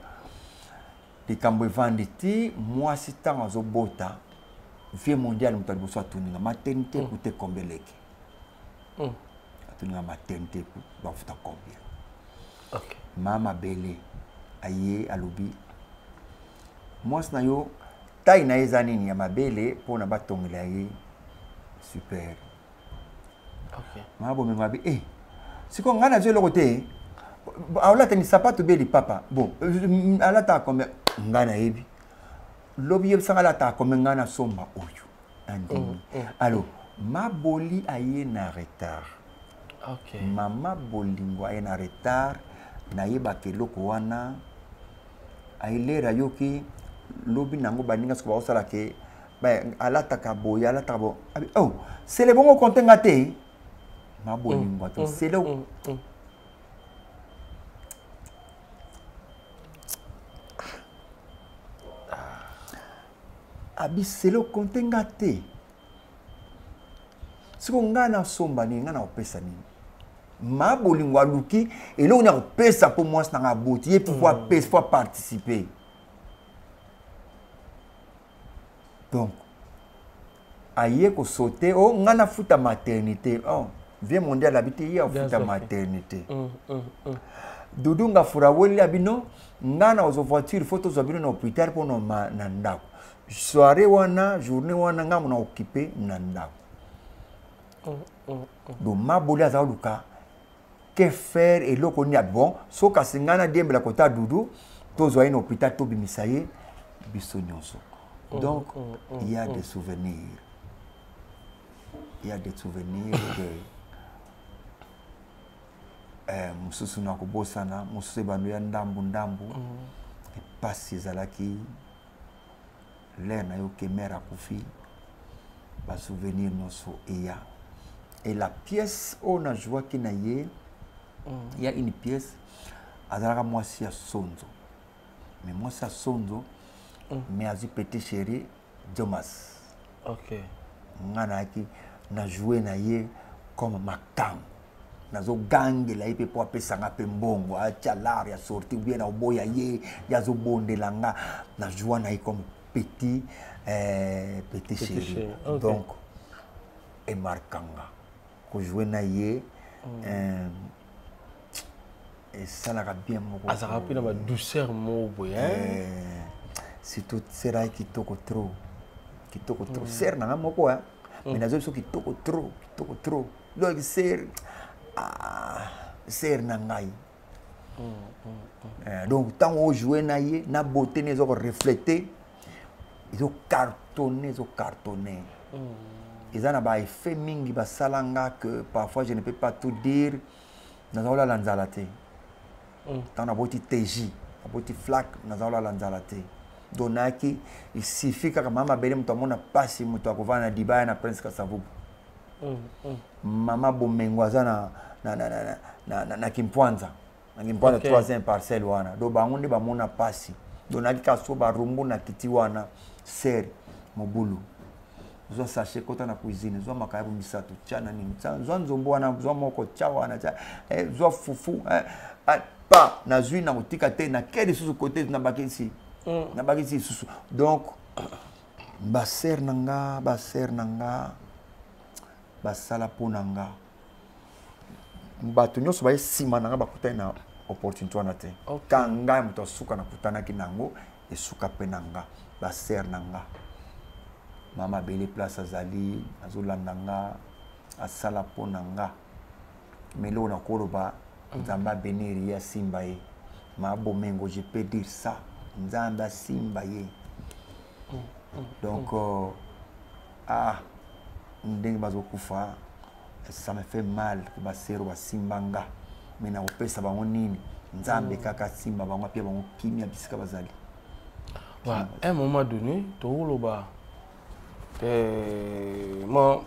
likambo evandi ti mwasi ntango azobota. Vie mondiale moto ya liboso atuninga maternité ekute combien, leki atuninga maternité bafuta combien. Mama bele aye, alobi mwasi na yo taille na ye eza nini ya mabele mpona batongela ye super. Mama bomengo abi eh, sikoyo ngai nazwi eloko te, aolata ni sapato be lipapa, bon, alataka combien? Ngai nayebi lobi, yebisanga alataka combien, ngai nasomba oyo nandimi. Alors maboli aye na retard. Mama bolingo aye na retard, nayebaka eloko wana ailere ayoki lobi nango baninga soki bakosala ke alataka boye, alataka bo abi, oh, sele bongo konte nga te mabolingo ato sele. Abi sele okonte nga te, siko ngai nasomba nini, ngai nakopesa nini? Ma bolingo aluki eloko nini akopesa mpo mwasi na ngai aboti ye, mpo apesa, po aparticipe. Donc aye kosaute o oh, ngai nafuta maternité. Oh, vie mondial abi te ye afuta maternité. Dudu Ngafura weli abi non, ngai na kozwa voiture, fo tozwa bino na hôpital mpo na ndako. Soirée wana, journée wana, ngai mona occupé na ndako. Donc maboli aza koluka que faire, eloko nini. Bon, so kasi ngai nadiembela kota Dudu, tozwa ye na hôpital, tobimisa ye biso nyonso. Donc il y a des souvenirs, il y a des souvenirs de mosusu na kobosana, mosusu ebando ya ndambu ndambu. Epasi ezalaki l'heure na yo ke mare akufi, basouvenir nyonso eya. Et la pièce oyo nazwaki na ye, ya une pièce, azalaka mwasi ya sonzo, mais mwasi ya sonzo, mais azwi petit chéri Jomas. Nga nayaki na joue na ye comme makango, nazogangela ye mpe mpo apesanga mpe mbongo, atya lar ya sorti bien na oboya ye, ye azobondela nga na joie na ye comme petit chéri. Chéri, ok. Donc emarkanga kojoue na ye, esalaka bien moko. Azalaka mpe na badouceur moko boye, hein? Surtout sera ye kitoko trop, kitoko trop. Sere na nga moko, hein. Mais nazoyi biso kitoko trop, kitoko trop. Donc sere, ah, sere na ngai. Donc ntango ojoue na ye na beauté ne eza koreflete, ezocartonne, ezocartonne. Eza na baeffet mingi basala nga que parfois je ne peux pas tout dire. Naza kolala nzala te. Ntango naboti TJ, naboti Flak, naza kolala nzala te. Donc nayaki, il suffit kaka mama mabele, moto amona mpasi, moto akovanda na dibaya na Prince Kasavubu. Mama bomengo aza na Kimpwanza, na Kimpwanza. Troisième parcelle wana. Donc bango nde bamona mpasi. Donc nayaki kaka so barumbu na kiti wana, ser mobulu, zwa sachet, kota na cuisine, zwa makayabu misato, tia na nini, zwa nzombo wana, zwa moko, tia wana, tia, zwa fufu, ah, pa nazwi na kotika te, nake lisusu kote, nabakisi, nabakisi lisusu. Donc basere na nga, basere na nga basala mpo na nga. Bato nyonso baye nsima na nga bakutani na opportunité wana te. Ka ngai moto asuka nakutanaki nango, esuka mpe na nga. Basere na nga, mama bele place azali, azolanda nga. Asala mpo na nga. Mais eloko nakoloba, Nzambe abenir ye, asimba ye. Ma Bomengo, je peux dire ça, Nzambe asimba ye. Donc ah, ndenge bazokufa, ça me fait mal ke basero basimba nga, mais nakopesa bango nini? Nzambe kaka asimba bango, apia bango kimia bisika bazali. Ouais, à un moment donné, tokoloba ma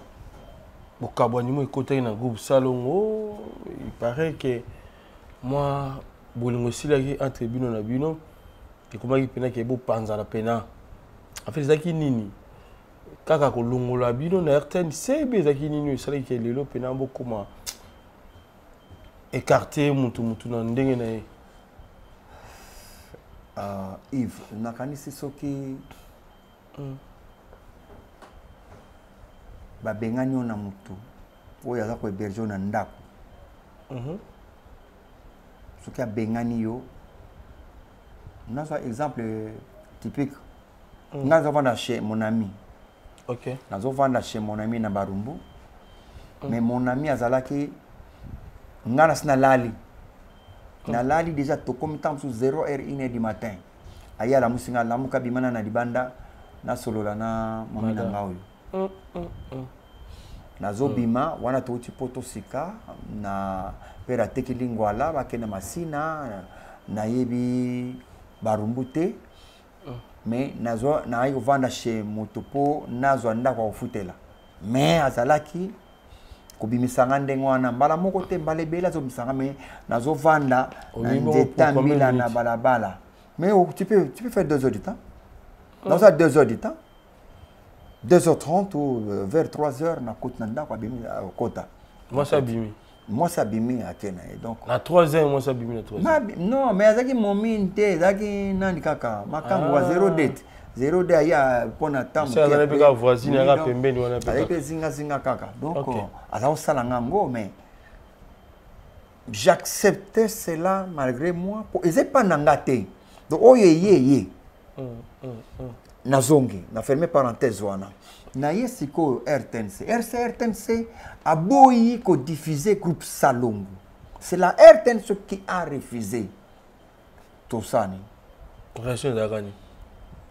bokabwani mo ekotaki na groupe Salongo. Il paraît que mwa bolingo esilaki entre bino na bino, ekomaki mpena ke bopanzana mpena. En fait, ezalaki nini? Kaka kolongola bino na RTNC be ezalaki nini esalaki ke lelo mpena bokoma écarté, mutu mutu na ndenge na ye? Yves, nakanisi soki babengani yo na motu oyo aza kohéberger yo na ndako, soki abengani yo, nazwa exemple typique, nga nazovanda chez mon ami. Nazovanda chez mon ami na Barumbu, mais mon ami azalaki, nga nasi nalali, nalali déjà, tokomi ntango mosusu 0 heure, 1 heure du matin, aye alamusi nga, alamuka, bimana na libanda, nasolola na mami na nga oyo. Nazobima wana, touti mpo tosika na pere ateki lingwala, bakende Masina, nayebi Barumbu te, mais nazwa, nayaki kovanda chez moto mpo nazwa ndako ya kofutela, mais azalaki kobimisa nga ndenge wana, mbala moko te, mbala ebele azobimisa nga, mais nazovanda na nzeta mbila na balabala. Mais oh, tu peux faire 2 heures du temps, naza 2 heures du temps, 2h30 ou vers 3 heures, nakoti na ndako, abimi, akota. Mwasi abimi. Mwasi abimi, ake na ye. Donc na 3 heures, mwasi abimi na 3 heures? Non, mais azalaki momine te, ezalaki nani kaka makambo wa 0 date 0 d aya mpona ntango azalaki mpe kaka voisine yaka pembeni wana. Azalaki mpe zingazinga kaka. Donc aza kosala nga yango, mais j'acceptais cela malgré moi, po eza epa na nga te. Donc oyo eye ye, nazongi na ferme parenthèse wana, na ye sikoyo RTNC. RC RTNC aboyi kodiffuser groupe Salongo. C'est la RTNC qui a refusé. Tosani. Raison ezalaka nini?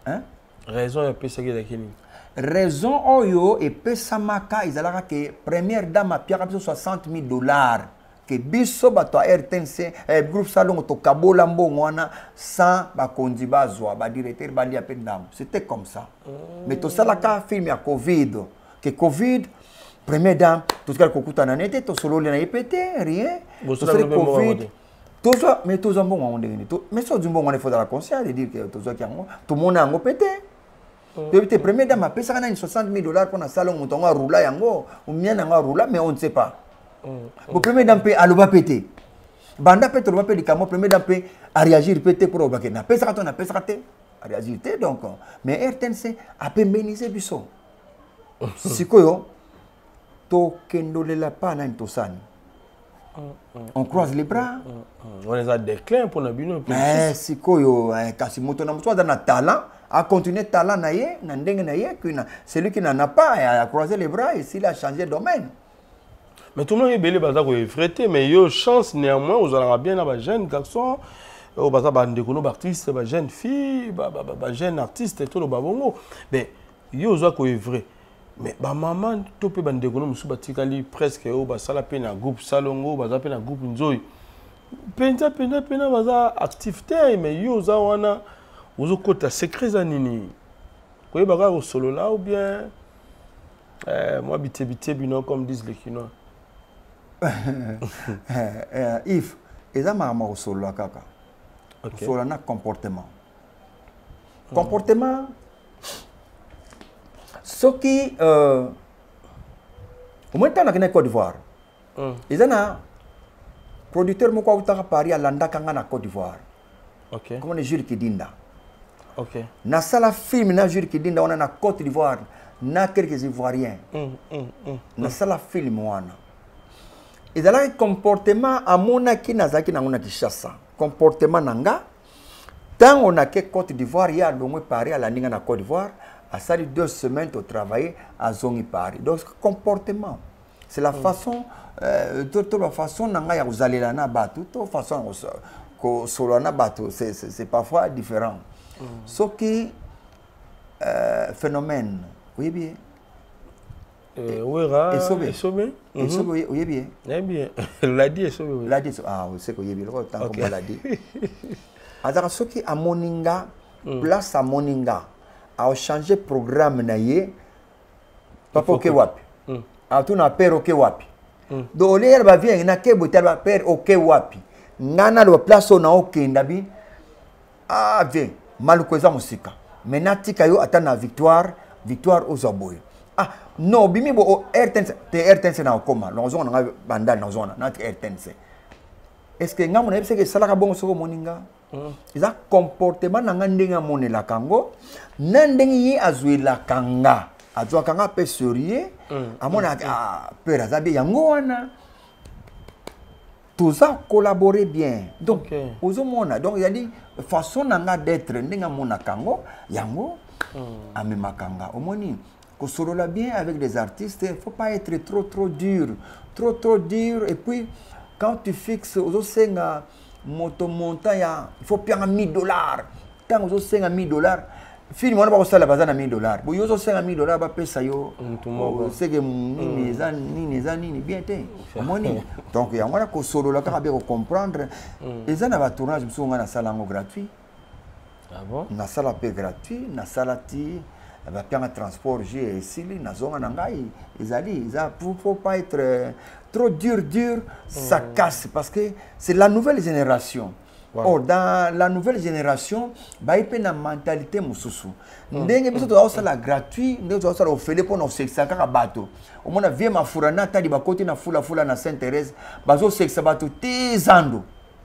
Hein? Raison epesaki ezalaki nini? Raison oyo epesamaka ezalaka ke première dame apiaka biso 60 000 $, ke biso bato ya RTNC, groupe Salongo, tokabola mbongo wana sans bakonzi bazwa, badirecteur balia mpe ndambo. C'était comme ça. Mais tosalaka film ya Covid, ke Covid, première dame totikali kokutana ne te, tosololi na ye mpe te, rien. Tosali Covid, tozwa, mais tozwa mbongo yango ndenge nini? Mais so ozwi mbongo wana, il faut ozala conscient de dire ke tozwaki yango, tomona yango mpe te, toyebi te première dame apesaka nani 60 000 $ mpo na salongo. Moto yango arula yango, miana yango arula, mais on ne sait pas. Bo première dame mpe aloba mpe te, banda mpe toloba mpe likambo, première dame mpe aréagir mpe te mpo olobake napesaka to napesaka te, aréagir te. Donc mais RTNC apembenise biso. Sikoyo tokendolela pa nani? Tosani, on croise les bras. Wana eza déclin mpona bino. Mais sikoyo, kasi moto na moto aza na talent, acontinue talent na ye na ndenge na ye. Celui qui n'en a pas a croisé les bras et s'il a changé domaine. Mais tout le monde ebele baza koœuvrer te, mais yo chance néanmoins ozalaka bien na bajeune garçon oyo baza bandeko no baartiste, bajeune fille, bajeune artiste, toloba bongo. Mais yo oza koœuvrer, mais bamama to mpe bandeko no mosusu batikali presque oyo basala mpe na groupe Salongo, baza mpe na groupe Nzoi, mpenza mpenza mpena baza actif te. Mais yo oza wana, ozokota. Secret eza nini? Koyeba kaka kosolola ou bien mwa bitiebitie bino, comme disent les Kinois? Yves, eza makambo ya kosolola kaka, kosolola na comportement. Comportement, soki omoni ntango nakende Côte d'Ivoire, eza na producteur moko autaka Paris, alandaka nga na Côte d'Ivoire. Komona Jules Kidinda. Nasala film na Jules Kidinda wana na Côte d'Ivoire na quelques Ivoiriens. Nasala film wana, ezalaki comportement amonaki nazalaki nango na Kinshasa, comportement na nga ntango nake Côte d'Ivoire. Ye alongwe Paris, alandi nga na Côte d'Ivoire, asali 2 semaines, totravaille, azongi Paris. Donc comportement, C'est la façon to, to la façon na ngai ya kozalela na bato, to façon ya kosolola na bato, c'est parfois différent. Soki phénomène, oyebi ye? Wera. Esobe. Esobe. Esobe, oyebi ye? Nayebi ye, Ladi Esobe, oui. Ladi Esobe, ah, oseke oyebi loko ntango. Ladi azalaka, soki amoni nga, place amoni nga, aochange programme na ye: "Papa, oke wapi?" Atuna: "Père, oke wapi?" Donc olie yala bavie nake boye, tala: "Père, oke wapi?" Nga naloba place oyo naokenda bi: "Ah vie, Maluku eza mosika, mais natika yo ata na Victoire. Victoire ozwa boye. Ah non, obimi bo RTNC te, RTNC na okoma, nazonga na ngai Bandali, nazonga natika RTNC." Est ce que ngambo nayebi seke esalaka bongo? Soki omoni nga, eza comportement na nga, ndenge amonelaka yango na ndenge ye azwelaka nga, azwaka nga mpe sérieux, amonaka: "Ah, père aza bien." Yango wana toza collaborer bien. Donc ozomona, donc ezali façon na nga d'être, ndenge amonaka yango, yango amemaka nga. Omoni, kosolola bien avec des artistes, il faut pas être trop trop dur, trop trop dur. Et puis quand tu fixes, ozosenga moto montant ya, il faut pianga 1000 $. Ntango ozosenga 1000 $, film wana bakosala, baza na 1000 $, boyo ozosenga 1000 $, bapesa yo seke nini? Eza nini? Eza nini? Bien te. Omoni, donc yango wana kosolola kaka be, kocomprendre. Eza na batournage mosusu ngai nasala yango gratuit. Ah bon? Nasala mpe gratuit, nasala ti bapianga transport, je esili, nazonga na ngai. Ezali eza, faut pas être trop dur dur, ça casse, parce que c'est la nouvelle génération. Or dans la nouvelle génération, baye mpe na mentalité mosusu. Ndenge biso toza kosala gratuit, ndenge toza kosala ofele mpona kosekisa kaka bato. Omona vie Mafura na Tali bakoti na Fulafula na Sainte Thérèse, bazosekisa bato te zando.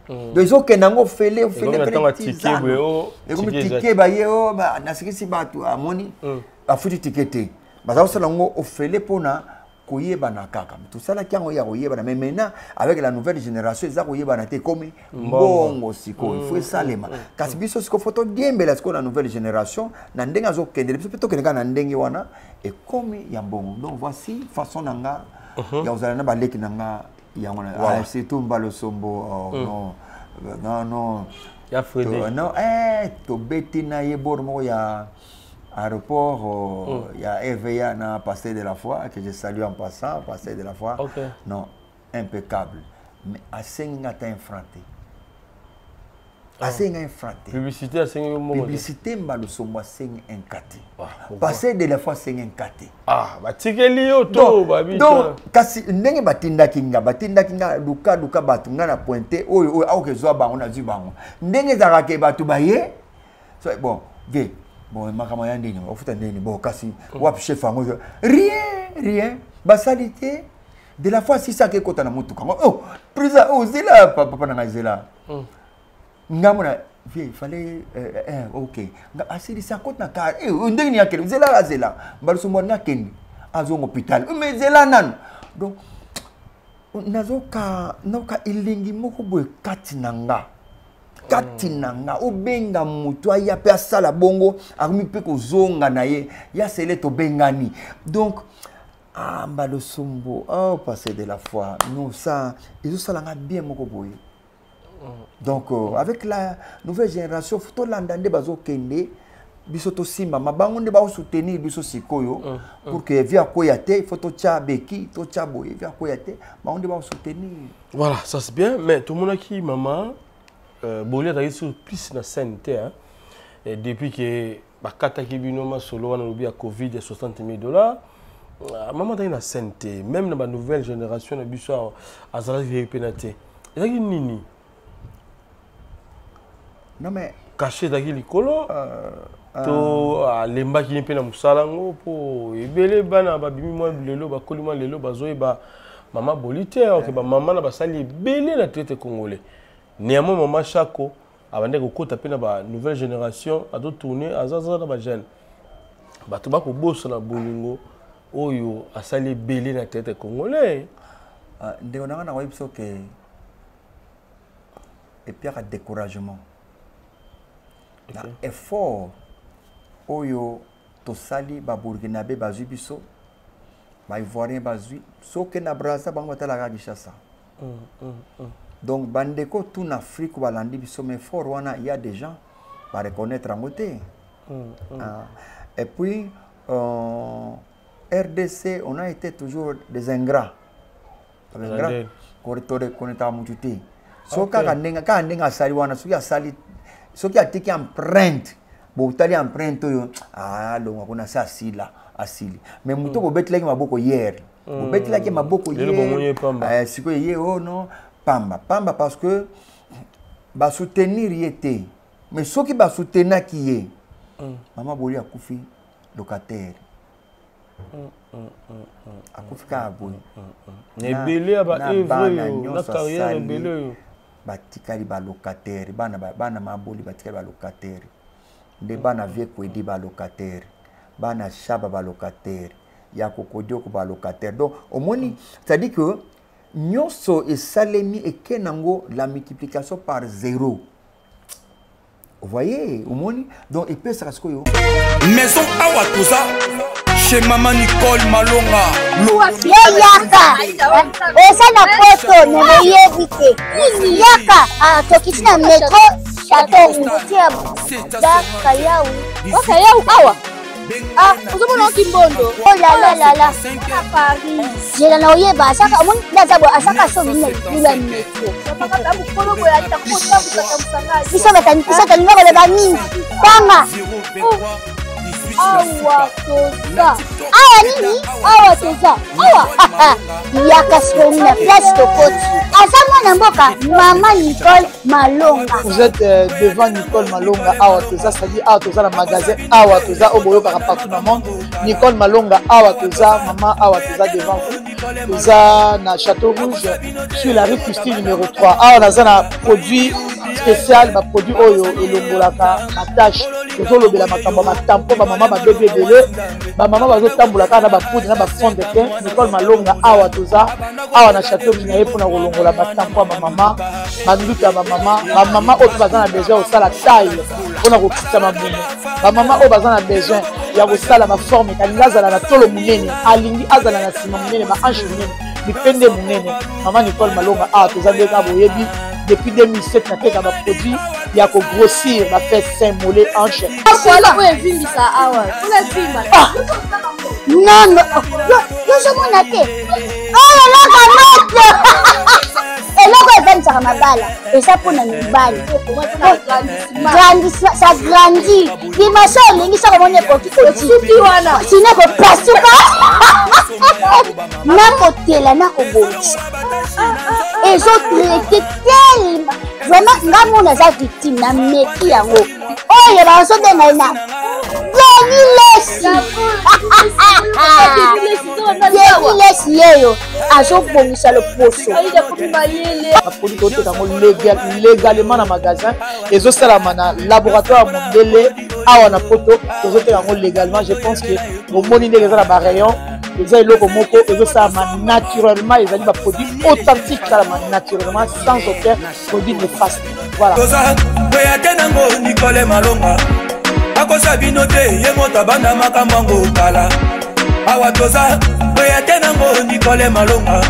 Donc ezokende yango ofele. Ekomi ticket, baye o nasekisi bato, amoni afuti ticket te. Baza kosala yango ofele mpona koyebana kaka. Tosalaki yango ya koyebana, mais maintenant avec la nouvelle génération, eza koyebana te, ekomi mbongo. Sikoyo ifo esalema, kasi biso sikoyo fo todiembela sikoyo na nouvelle génération, na ndenge azokendele, biso mpe tokende kaka na ndenge wana, ekomi ya mbongo. Donc voici façon na nga ya kozala na baleki na nga, yango na surtout Mbalosombo. Oh, non non non. Ya Freddy. Non, tobeti na ye bord moko ya aéroport, ya RVA na Pasteur de la Foi, que je salue en passant, Pasteur de la Foi. Non, impeccable, mais asengi nga ata un franc te, asengi nga un franc te. Publicité asengi yo moko te? Publicité, Mbalosombo asengi un ka te, Pasteur de la Foi asengi un ka te. Ah, batikeli yo to babi? Donc kasi ndenge batindaki nga, batindaki nga luka luka bato, nga na pointe oyo oyo aoke zwa bango, nazwi bango. Ndenge ezalaka ke bato baye so, bon vie, bon makambo ya ndeni ofuta ndeni, bon kasi wapi chef yango? Rien, rien, basali te. De la fois asisaki ekota na motuka ngo: "Oh président, oh zela, papa na ngai, zela." Ngambo na vie, il fallait ok, nga asilisi, akoti na car: "Eh, ndenge nini akende? Zela, azela." Mbaluso mwa nakende, azonga hôpital: "Mais zela nanu." Donc nazoka nayoka elengi moko boye kati na nga, kati na nga. Obenga moto aya mpe asala bongo, akomi mpe kozonga na ye ya sele, tobengani. Donc ah, Mbalosombo, oh Pasteur de la Foi, non, ça ezosalanga bien moko boye. Donc avec la nouvelle génération, fo tolanda nde bazokende, biso tosimbama bango nde baosoutenir biso sikoyo pour que vie akwea te. Il faut totya beki, totya boye, vie akwea te, bango nde baosoutenir. Voilà, ça c'est bien, mais tomonaki mama Boli azalaki sur plus na scène te, hein? Et depuis que bakataki bino masolo wana, lobi ya Covid ya 60 000 $, mama azalaki na scène te, même na banouvelle génération na biso awa azalaki mpe na te. Ezalaki nini? Non mais cachet ezalaki likolo to alembaki ye mpe na mosala yango? Mpo ebele bana babimi mwa lelo, bakoli mwa lelo, bazoyeba mama Boli te. Oke, bamama na basali ebele na théâtre congolais. Néanmoins mama Chako abandaki kokota mpe na banouvelle génération, azotourne, azaza na bajeune. Bato bakobosana bolingo oyo asali ebele na théâtre congolais. Ndeko na nga, nakoyebi biso ke epiaka découragement na effort oyo tosali. Baburkinabe bazwi biso, Baivoirien bazwi soki na Braza, bango batalaka Kinshasa. Donc bandeko tout na Afrique balandi biso, mais fort wana, il y a des gens bareconnaître yango te. Ah. Et puis RDC, on a été toujours des ingrats, ingrats, toreconnaîtraka motu te. So kaka ndenge, kaka ndenge asali wana, soki asali, soki atiki empreinte, botali empreinte oyo, alongwa kuna, se asila, asili. Mais moto bobetelaki maboko hier, bobetelaki maboko hier, sikoyo ye o non, pamba pamba, parce que basoutenir ye te. Mais soki basoutenaki ye, mama Boli akufi locataire, akufi kaka boye. Ebele ya baœuvre oyo na carrière ebele oyo. Batikali balocataire, bana, bana Maboli batikali balocataire nde, bana vie Kwedi balocataire, bana Shaba balocataire, ya Kokodioko balocataire. Donc omoni, c'est-à-dire que nyonso esalemi eke nango, la multiplication par zéro. Vous voyez, omoni, donc epesaka sikoyo. Maison Awa Toza chez Mama Nicole Malonga. Yo yaka, oza na poto me boyebi te. Yaka, tokiti na métro Château Rouge, Bakayau. Bakayau awa. Ah, ozomona oki mbondo. Oh la la la la. Zela na oyeba asaka, omoni nde aza boye, asaka so bino na métro. Biso biso tolinga koloba mingi. Tanga. Awa toza. Awa nini? Awa toza. Awa. Yaka sikoyo na place tokoti. Aza mwana mboka Mama Nicole Malonga. Vous êtes devant Nicole Malonga Awa Toza, c'est-à-dire Awa Toza na magasin Awa Toza oyo boyokaka partout na monde. Nicole Malonga Awa Toza, mama Awa Toza devant vous. Toza na Château Rouge sur la rue Christine numéro 3. Awa naza na produit spécial, baproduit oyo elongolaka batache. Tozolobela makambo ya batampon, bamama babebi ebele, bamama bazotambola kaka na bapoudre na bafond de teint. Nicole Malonga Awa Toza awa na Château Rouge na ye mpona kolongola batampon ya bamama, banduta ya bamama, bamama oyo mpe baza na besoin ya kosala taille mpona kokitisa mabumu, bamama oyo baza na besoin ya kosala baforme, alingi azala na tolo monene, alingi azala na nsima monene, bahanche monene, mipende monene. Mama Nicole Malonga Awa Toza nde kaka boyebi, depuis 2007 nateka baproduit ya kogrossir bafesse, sein, mollet, hanche. Voilà, oyo evimbisa awa mpona evimba. Non, yozomona te, oyo eloko moto, eloko evandisaka mabala, eza mpona mibali. Ça grandit dimension, olingi soko omoni ekoki kosuki wana. Sino kopasuka nakotela nakobongisa, ezotraite tellement. Vraiment, nga mona aza victime, nameki yango oyo bazobenga ye na Denis Lesi. Denis Lesi yeyo azobongisa loposo. Baproduit toteka yango légalement na magasin, ezosalama na laboratoire ya mondele awa na poto. Tozoteka yango légalement. Je pense que bomoni ndenge eza na barayon. Eza eloko moko ezosalama naturellement, ezali baproduit authentique, esalama naturellement sans aucun produit néfaste. Voilà. Toza kweya te nango. Nicole Malonga akosa bino te, ye moto abanda makambo yango kala. Awa toza kweya te nango, Nicole Malonga.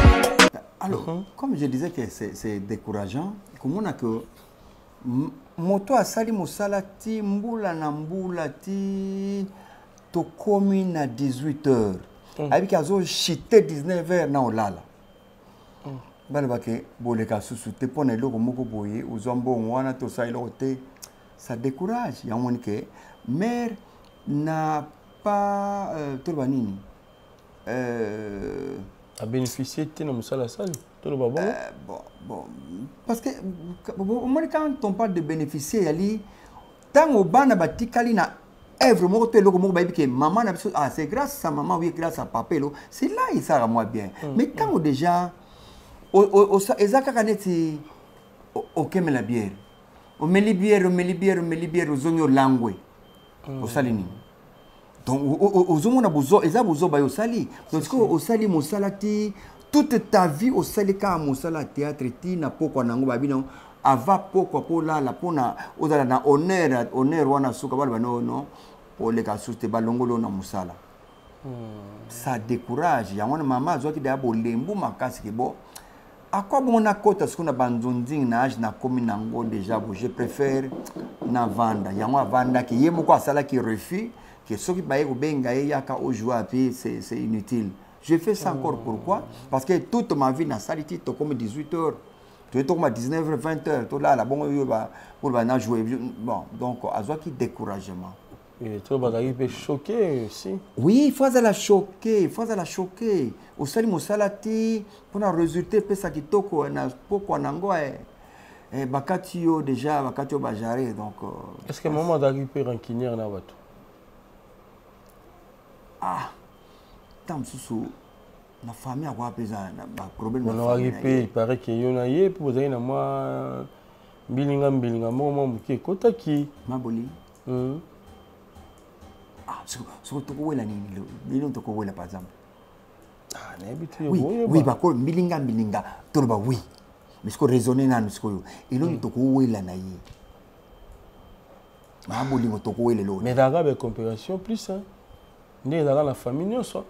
Alors, comme je disais que c'est décourageant komona que moto asali mosala ti mbula na mbula, ti tokomi na 18 heures, ayebiki azochite 19 heures na olala, balobake boleka susu te mpo na eloko moko boye, ozwa mbongo wana te, osala eloko te. Ça décourage. Yango moni ke mare na pas toloba nini Abénéficie te na mosala asali, toloba bongo. Bon, parce que omoni, quand on parle de bénéficier, yali ntango bana batikali na œuvre moko to eloko moko, bayebi ke mama na biso, ah, c'est grâce à maman, oui, grâce à papa elo, c'est là esalaka mwa bien. Mais ntango déjà eza kaka neti okemela bière, omeli bière, omeli bière, omeli bière, ozongi olangwe, osali nini? Donc ozomona bozo eza bozoba yo osali. Donc sikoyo osali mosala ti toute ta vie, osali kaka mosala ya théâtre ti na pokwa nango, babi nango ava pokwa mpo olala, mpona ozala na honneur, honneur wana suka baloba no no, oleka susu te, balongoli oyo na mosala. Ça décourage. Yango wana mama azwaki deya bolembu makasi ke bo akwa bongo nakota sikoyo na banzonzingi na age nakomi nango déjà bo je préfère navanda. Yango avandaki ye moko asalaki refus ke soki baye kobenga ye yaka ojoue api, c'est inutile. Je fais ça encore pourquoi? Parce que toute ma vie nasali ti tokomi 18 heures, toye tokoma 19 heures, 20 heures, tolala bongo yo ba na jouer. Bon, donc azwaki découragement. Et toi, bazalaki mpe choqué aussi. Oui, il faut azala choqué, il faut azala choqué. Osali mosala ti mpona résultat epesa kitoko na pokwa nango bakati yo déjà, bakati yo bajare, donc Est ce que mama azalaki mpe rancunière na bato? Ah, ntango mosusu na famille akoka mpe eza na baproblème. Onakaki mpe, il paraît ke yo na ye mpe bozalaki na mwa mbilinga mbilinga moko mwa moke ekotaki. Maboli. Ah, soko tokowela nini lelo? Tokowela par exemple? Ah, nayebi te. Oui, oui, bako mbilinga mbilinga, toloba oui, mais siko raisonne nanu sikoyo elongi tokowela na ye maa bolingo, tokowela eloko. Mais ezalaka bacompération plus hein. Nde ezalaka na famille nyonso,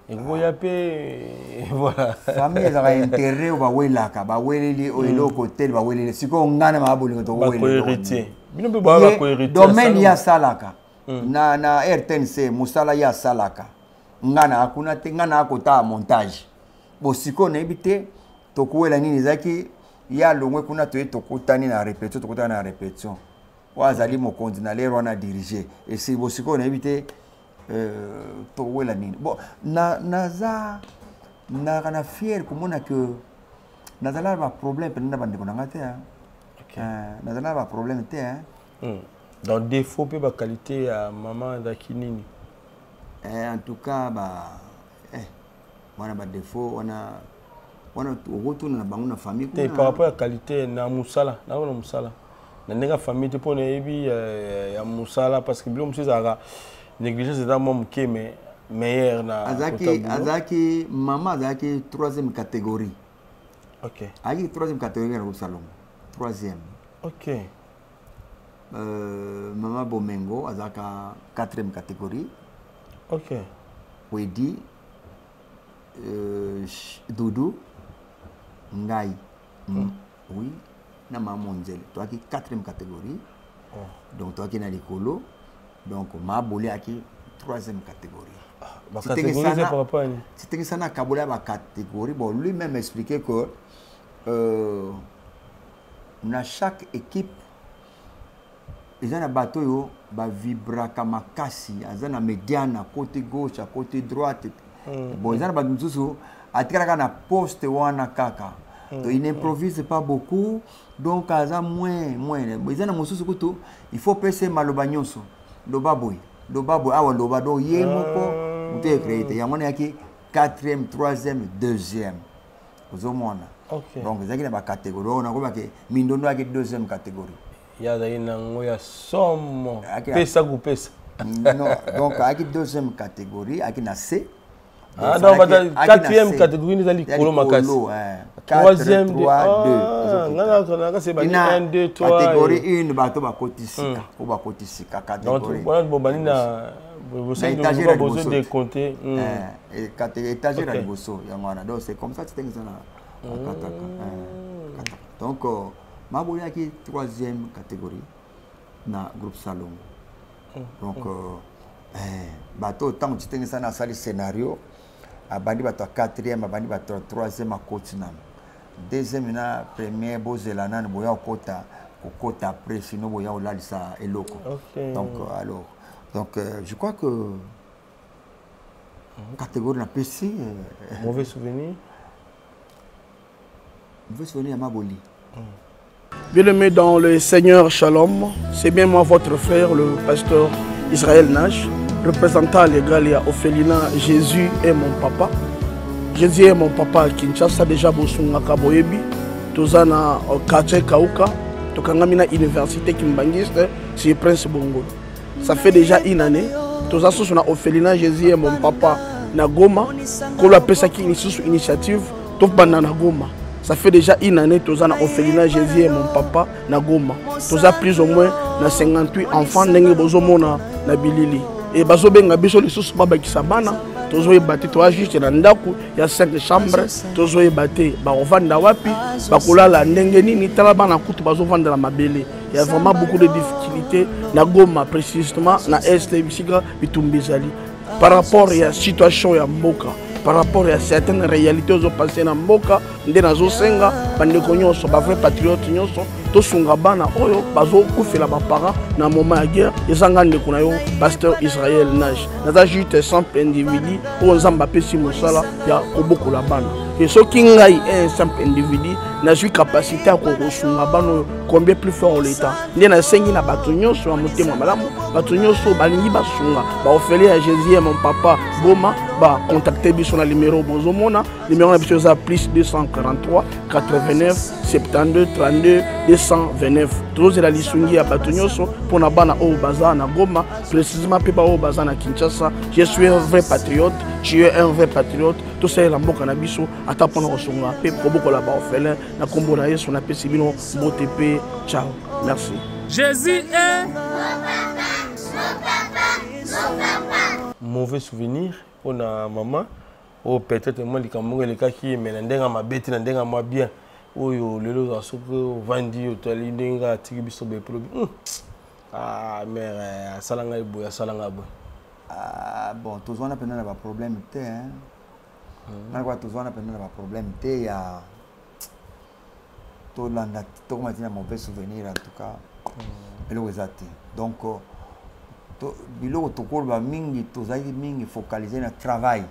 ekokoya mpe, voilà. Famille ezalaka intérêt oyo bawelaka, baweleli oyo eloko te, baweleli sikoyo ngai na maa bolingo tokowela. Bakohéritier, bino mpe baa bakohéritier. Domaine ye asalaka na RTNC, mosala ye asalaka, ngai na kuna te, ngai na akotala montage. Bo sikoyo nayebi te tokowela nini. Ezalaki ye alongwe kuna, toye tokutani na répétition, tokutani na répétition, oyo azali mokonzi na lero wana dirige esi. Bo sikoyo nayebi te tokowela nini. Bon, naza naka na fier komona ke nazala na baproblème mpenza na bandeko na nga te. Nazala na baproblème te. Donc défaut mpe baqualité ya mama ezalaki nini? En tout cas ba wana badéfaut wana wana okotuna na bango na famille. Te, par rapport ya qualité na mosala, nango na mosala na ndenge ya famille te, mpo nayebi ya mosala, parce que biloko mosusu ezalaka négligence, eza mwa moke, mais meilleur na Azalaki, mama azalaki troisième catégorie. Azalaki troisième catégorie na groupe Salongo, troisième. Mama Bomengo azalaka quatrième catégorie. Wedi, Dudu, ngai, oui, na mama Monzele toyaki quatrième catégorie. Donc toyaki na likolo, donc Maboli ayaki troisième catégorie. Titengisana akabola ya bacatégorie. Bon, lui-même expliquait que na chaque équipe eza na bato oyo bavibraka makasi, aza na médiane à côté gauche, à côté droite. Bon, eza na bato mosusu atikalaka na poste wana kaka, donc il n'improvise pas beaucoup, donc aza moins moins. Eza na mosusu kutu il faut pese maloba nyonso, loba boye, loba boye awa, loba. Donc ye moko moto ecréé te, yango wana eyaki quatrième, troisième, deuxième, ozomona. Donc ezalaki na bacatégorie oyo nakobake mindondo ayaki deuxième catégorie. Ye azalaki nango ya somo, pesa kopesa. Non, donc ayaki deuxième catégorie, ayaki na C. Ah, donc quatrième catégorie eza likolo makasi, troisième, nga 1 2 3 catégorie 1, bato bakoti sika, po bakoti sika catégorie bobandi na bozo décompter. Étagère ya liboso yango wana. Donc c'est comme ça titengeza na akataka. Donc Maboli ayaki troisième catégorie na groupe Salongo. Donc bato ntango titengisana asali scénario, abandi bato ya quatrième, abandi bato ya troisième, akoti nano deuxième na première, bozela nano, boya kokota kokota après, sinon boya kolalisa eloko. Donc alors, donc je crois que catégorie napesi. Mauvais souvenir? Mauvais souvenir ya Maboli. Bien-aimé dans le Seigneur, Shalom. C'est bien moi, votre frère, le pasteur Israël Nash, représentant légal ya Orphelinat Jésus est mon papa. Jésus est mon papa à Kinshasa, déjà Bosungaka boyebi, toza na quartier Kauka, tokangami na université Kimbangiste, c'est Prince Bongo. Ça fait déjà une année. Toza susu na Orphelinat Jésus est mon papa na Goma. Kolo apesaki lisusu initiative, tobanda na Goma. Ça fait déjà une année, toza na orphelinat Jésus est mon papa na Goma. Toza plus ou moins na 58 enfants ndenge bozomona na bilili. E bazobenga biso lisusu babakisa bana. Tozoyeba te, toza juste na ndako ya 5 chambre, tozoyeba te bakovanda wapi, bakolala ndenge nini. Tala bana kutu bazovanda na mabele. Il y a vraiment beaucoup de difficultés na Goma, précisément na Est, bisika bitumba ezali. Par rapport ya situation ya mboka, par rapport ya certaines réalités ozopase na mboka, nde nazosenga bandeko nyonso, bavrai patriote nyonso, tosunga bana oyo bazokufela baparent na moment ya guerre. Eza nga ndeko na yo, pasteur Israel Nage. Naza juste simple individu oyo Nzambe apesi mosala ya kobokola bana. E soki ngai un simple individu nazwi capacité ya kosunga bana oyo, combien plus fort l'État? Nde nasengi na bato nyonso ya motema malamu, bato nyonso balingi basunga baorphelin ya Jésus ya mon papa Goma, bacontacte biso na numero bozomona. Numéro na biso eza plus 243 89 72 32 229. Tozozela lisungi ya bato nyonso mpona bana oyo baza na Goma, précisément mpe baoyo baza na Kinshasa. Je suis un vrai patriote, tu es un vrai patriote. Tosalela mboka na biso ata mpona kosunga mpe kobokola baorphelin. Na nkombo na Yesu napesi bino mbote mpe ciao, merci. Jésus est mauvais souvenir mpona mama oyo. Peut-être mwa likambo moko elekaki ye, mais na ndenge ya mabe te, na ndenge ya mwa bien. Oyo lelo ozala soki ovandi, otali ndenge atiki biso boye, polobi: "Ah mère, asala ngai boye, asala ngai boye." Ah, bon, tozwana mpenza na baproblème te, hein. Ngai kwa tozwana mpenza na baproblème te ya tolanda tokoma ntina mauvais souvenir. En tout cas, eloko eza te. Donc biloko tokoloba mingi, tozalaki mingi focalisé na travail.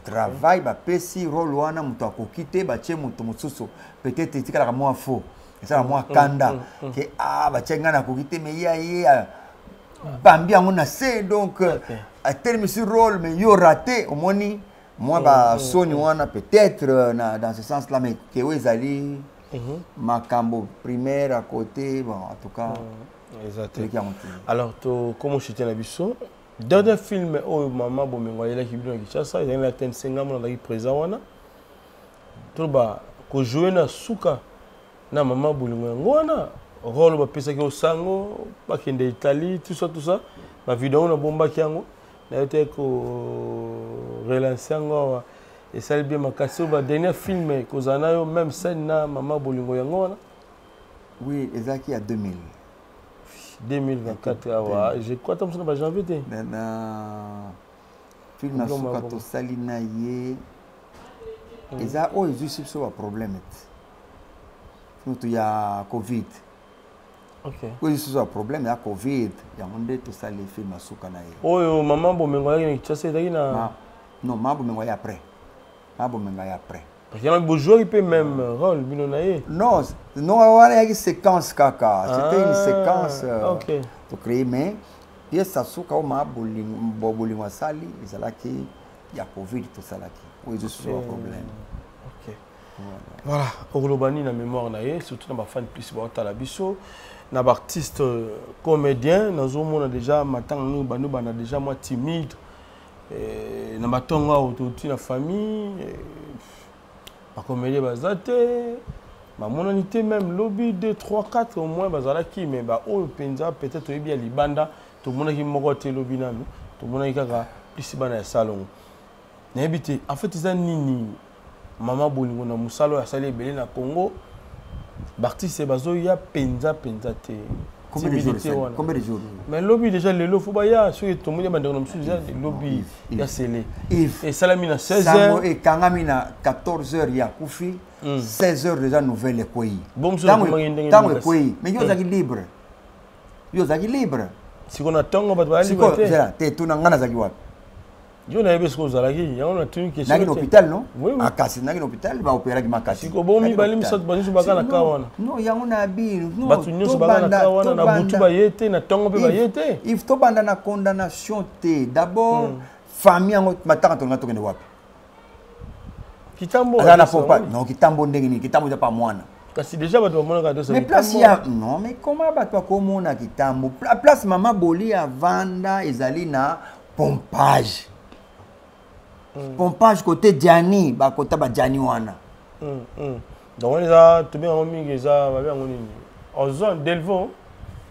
Travail, bapesi rôle wana, moto akoki te, batie moto mosusu. Peut-être etikalaka mwa faux, esala mwa kanda ke ah, batie ngai, nakoki te, mais ye aye bambi yango na se. Donc atelemisi rôle, mais yo raté. Omoni mwa basoni wana peut-être na, dans ce sens là mais ke oyo ezali makambo primaire à côté. Bon, en tout cas, eza te. Eleki yango te. Alors tokoma chute na biso. Dernier film oyo mama Bomengo ayelaki bino na Kinshasa ezalaki na TNC. Ngambo nazalaki présent wana. Toloba kojouer na suka na mama Bolingo, yango wana rôle bapesaki osango bakende Italie, tout ça, tout ça. Bavideo yango nabombaki yango, naye te korelance yango awa. Esali bien makasi. Oyo badernier film kozala na yo même scène na mama Bolingo, yango wana. Oui, ezalaki ya 2000. 2024 awa, je crois, ta mosu na bajanvier te. Na film na suka tosali na ye eza oyo ezwisi biso baproblème te, moto ya Covid. Oyo ezwisi biso baproblème ya Covid, yango nde tosali film ya suka na ye. Oyo mama Bomengo ayaki na Kinshasa ezalaki na Non, mama Bomengo aye après, mama Bomengo aye après. Yango bozwaki mpe même rôle bino na ye? Non, wana eyaki séquence kaka, c'était une séquence tocréé. Mais pièce ya suka oyo mama Bolingo asali ezalaki ya Covid tosalaki, oyo ezosusu baproblème. Voilà, okoloba nini na mémoire na ye, surtout na bafan plus baotala biso, na baartiste comédien? Nazomona déjà matanga nini bando banda déjà mwa timide na batongo awo toti na famille. Bacomédien baza te, bamonani te. Même lobi 2 3 4 au moins bazalaki, mais baoyo mpenza peut-être oyebi ya libanda, tomonaki moko te lobi. Nanu tomonaki kaka plus bana ya salongo. Nayebi te en fait eza nini. Mama Bolingo na mosala oyo asali ebele na Congo, baartiste bazoya mpenza mpenza te. Combien de jours? Mais lobi déjà, lelo fo baya. Soki tomoni bandeko na mosusu, eza lobi ya sele esalami na 16 heures, ekangami na 14 heures ya kufi, 16 heures déjà nouvelle ekwei. Ntango ekwei, mais yo ozalaki libre, yo ozalaki libre. Siko na ntongo bato baya libre te. Te, tuna ngai, nazalaki wapi? Yo nayebi soki ozalaki, yango natuni question. Naki na hôpital, non? Akasi naki na hôpital, baopéraki makasi. Siko bo mibale, misato, banyonso baka na ka wana. Non, yango na bi. Bato nyonso baka na ka wana, na butu baye te, na ntongo mpe baye te. If tobanda na condamnation te d'abord. Famille yango, matanga tolinga tokende wapi? Kitambo. Aza na pompa, non? Kitambo ndenge nini? Kitambo eza pa mwana. Kasi déjà bato bamonaka. Mais place ya, non, mais comment bato bakomona kitambo? Place mama Boli avanda ezali na pompage, pompage côté Diani, bakota badiani wana. Donc wana eza, tobenga yango mingi, eza babe yango nini, Ozone, Delvo,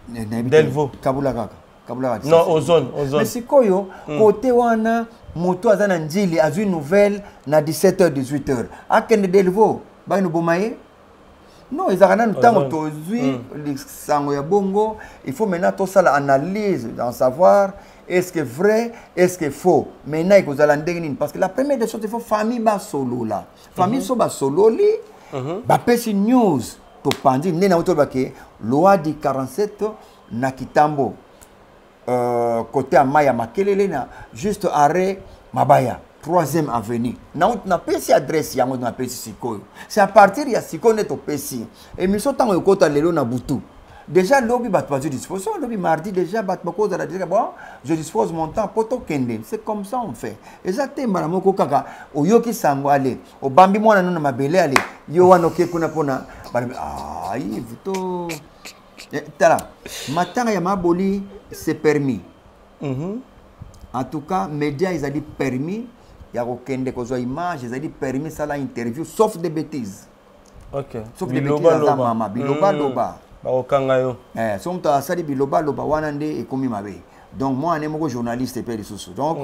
Delvo. Kabula kaka, kabula kaka. Non, Ozone, Ozone. Mais sikoyo côté wana Moto aza na Njili azwi nouvelle na 17h 18h, akende Delvaux, bakende boma ye? Non, ezalaka nanu ntango tozwi lisango ya bongo, il faut maintenant tosala analyse, d'en savoir est-ce que vrai, est-ce que faux. Maintenant ekozala ndenge nini? Parce que la première des choses, il faut famille basolola. Famille so basololi, bapesi news, topandi nde nango. Tolobake loi du 47 na Kitambo, côté ya mai ya Makelele, na juste arrêt Mabaya, 3e avenue. Napesi adresse yango, napesi sikoyo. C'est à partir ya sikoyo nde topesi émission. Ntango ekota lelo na butu, déjà lobi bato bazwi disposition. Lobi mardi déjà bato bakozala déjà: bon, je dispose mon temps po tokende. C'est comme ça on fait. Eza te mbala moko kaka oyoki sango, ale obambi mwana no na mabele, ale yo wana oke kuna mpona balobi. Ah, Yves, to tala matanga ya maboli, c'est permis. En tout cas, média ezali permis ya kokende kozwa image, ezali permis sala interview, sauf des bêtises. Sauf des bêtises. Aza mama, bilobaloba. Bakokanga yo. So moto asali bilobaloba wana nde ekomi mabe. Donc mwana moko journaliste mpe lisusu. Donc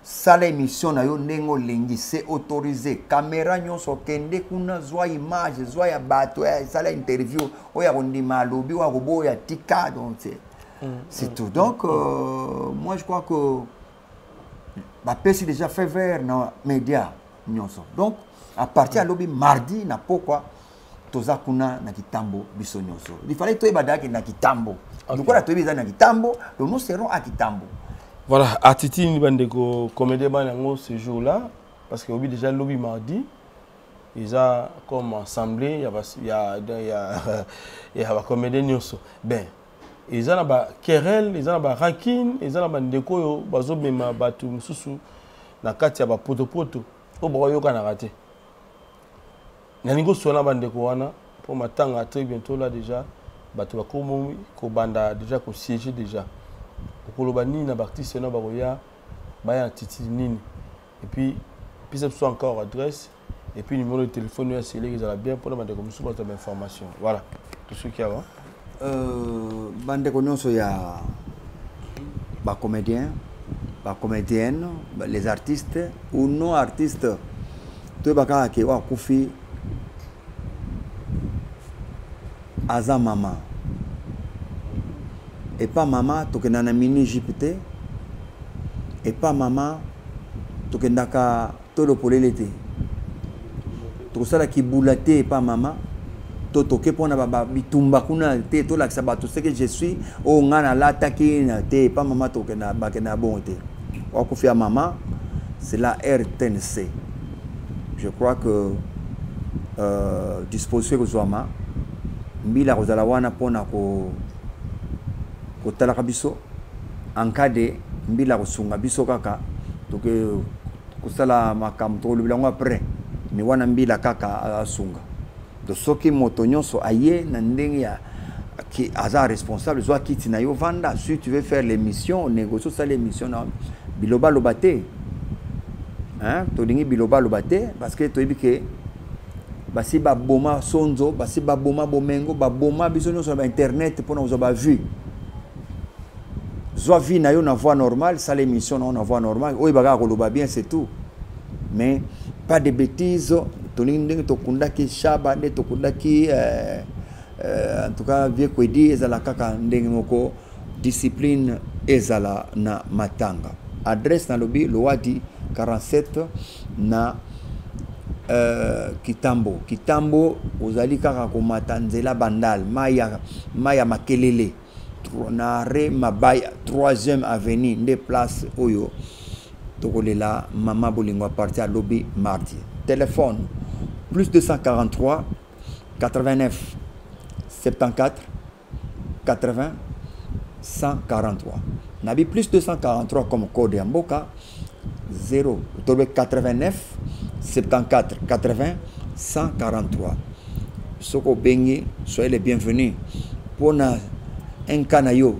sala émission na yo ndenge olingi, c'est autorisé. Caméra nyonso, okende kuna, zwa image, zwa ya bato, sala interview. Oyo ya kondima alobi, oyo ya koboya tika. Donc c'est tout. Donc moi je crois que bapesi déjà feu vert na média nyonso. Donc à partir ya lobi mardi na pokwa, toza kuna na Kitambo biso nyonso. Il fallait toyeba daki na Kitambo. Lokola toyebi eza na Kitambo, donc nous serons à Kitambo. Voilà, attitude ni bandeko comédien bana yango ce jour là, parce que obi déjà lobi mardi eza comme assemblée ya ya ya ya bacomédien nyonso. Ben eza na baquerelle, eza na barancune, eza na bandeko oyo bazomema bato mosusu na kati ya bapotopoto oyo bakoyokanaka te. Nalingi oswana na bandeko wana mpo matanga très bientôt là déjà, bato bakomi kobanda déjà kosiéger déjà. Okoloba nini na baartiste na bakoya, baya attitude nini? Et puis pesa biso encore adresse et puis numéro de téléphone oyo aseleki, ezala bien mpona bandeko mosusu bazwa bainformation. Voilà, tosuki awa. Bandeko nyonso ya bacomédien, bacomédienne, les artistes ou non artistes, toyeba kaka ke oyo akufi aza mama. Epa mama tokenda na mini jupe te, epa mama tokendaka tolo polele te, tokosala kibula te epa mama. To toke mpona bitumba kuna te, tolakisa bato ce que je suis, oyo ngai nalataki na te. Epa mama tokenda, bakenda ya bongo te. Wakufi ya mama, c'est la RTNC. Je crois que disposition ekozwama, mbila kozala wana mpona kotalaka biso. En cas de mbila kosunga biso kaka, toke kosala makambo, tokolobela yango après. Mais wana mbila kaka asunga. Donc soki moto nyonso aye na ndenge ya ki aza responsable, zwa kiti na yo, vanda. Si tu veux faire l'émission, négocie, osala émission na bilobaloba te, hein? Tolingi bilobaloba te, parce que toyebi ke basi baboma sonzo, basi baboma bomengo, baboma biso nyonso na bainternet mpona kozwa bavue. Zwa vie na yo na voie normale, sala émission na yo na voie normale, oyo bakaka koloba bien, c'est tout, mais pas de bêtises. Tolingi ndenge tokundaki Shaba, nde tokundaki en tout cas vieux Kwedi, ezala kaka ndenge moko, discipline ezala na matanga. Adresse nalobi, Lowadi 47 na Kitambo. Kitambo ozali kaka komata nzela Bandal, mai ya Makelele, na arrêt Mabaya, 3e avenue, nde place oyo tokolela mama Bolingo à partir ya lobi mardi. Téléphone plus 243 89 74 80 143. Nabi plus 243 comme code ya mboka, 0 tobe 89 74 80 143. Soki obengi, soyez les bienvenus mpona un cas na yo,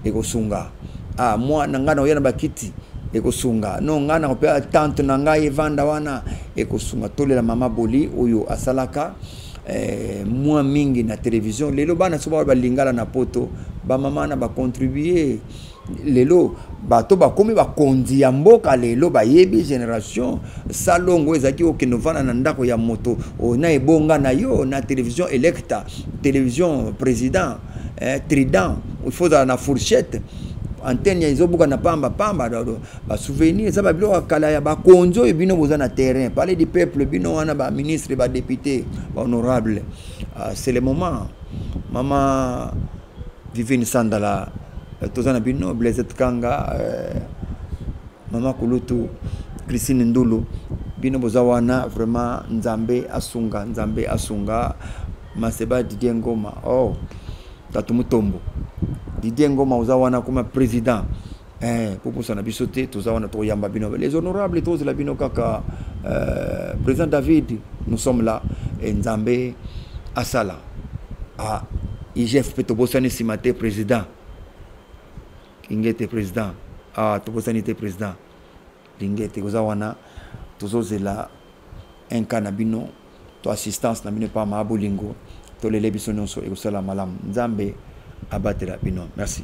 ekosunga. Ah, moi na ngai na oya na bakiti, ekosunga. No ngai na kopea tante na ngai evanda wana, ekosunga. Tolela mama Boli oyo asalaka mwa mingi na télévision. Lelo bana so baoyo balingala na poto, bamama na bacontribue lelo. Bato bakomi bakonzi ya mboka lelo bayebi generation salongo ezalaki okende ovanda na ndako ya moto na ebonga na yo na television Electa, television président, eh, Trident, il faut ozala na fourchette, antenne ezobuka na pamba pamba. Basouvenir eza babiloko ya kala ya bakonzi oyo. Bino boza na terrain, palais du peuple, bino wana baministre, badéputé, bahonorable, c'est le moment. Mama Vivine Sandala, toza na bino. Blaisette Kanga, mama Kulutu Christine Ndulu, bino boza wana vraiment. Nzambe asunga, Nzambe asunga. Maseba Didier Ngoma, oh Tatu Mutombo, Didier Ngoma oza wana comme président, eh, popusana biso te. Toza wana, tokoyamba bino les honorables, tozela bino kaka. Président David, nous sommes là e Nzambe asala. Ah, IGF mpe tobosani nsima te. Président Ingete, président, ah, tobosani te. Président Lingete koza wana, tozozela un na bino to assistance na bino epa maa bolingo. Tolele biso nyonso, ekosala malamu. Nzambe abatela bino. Merci.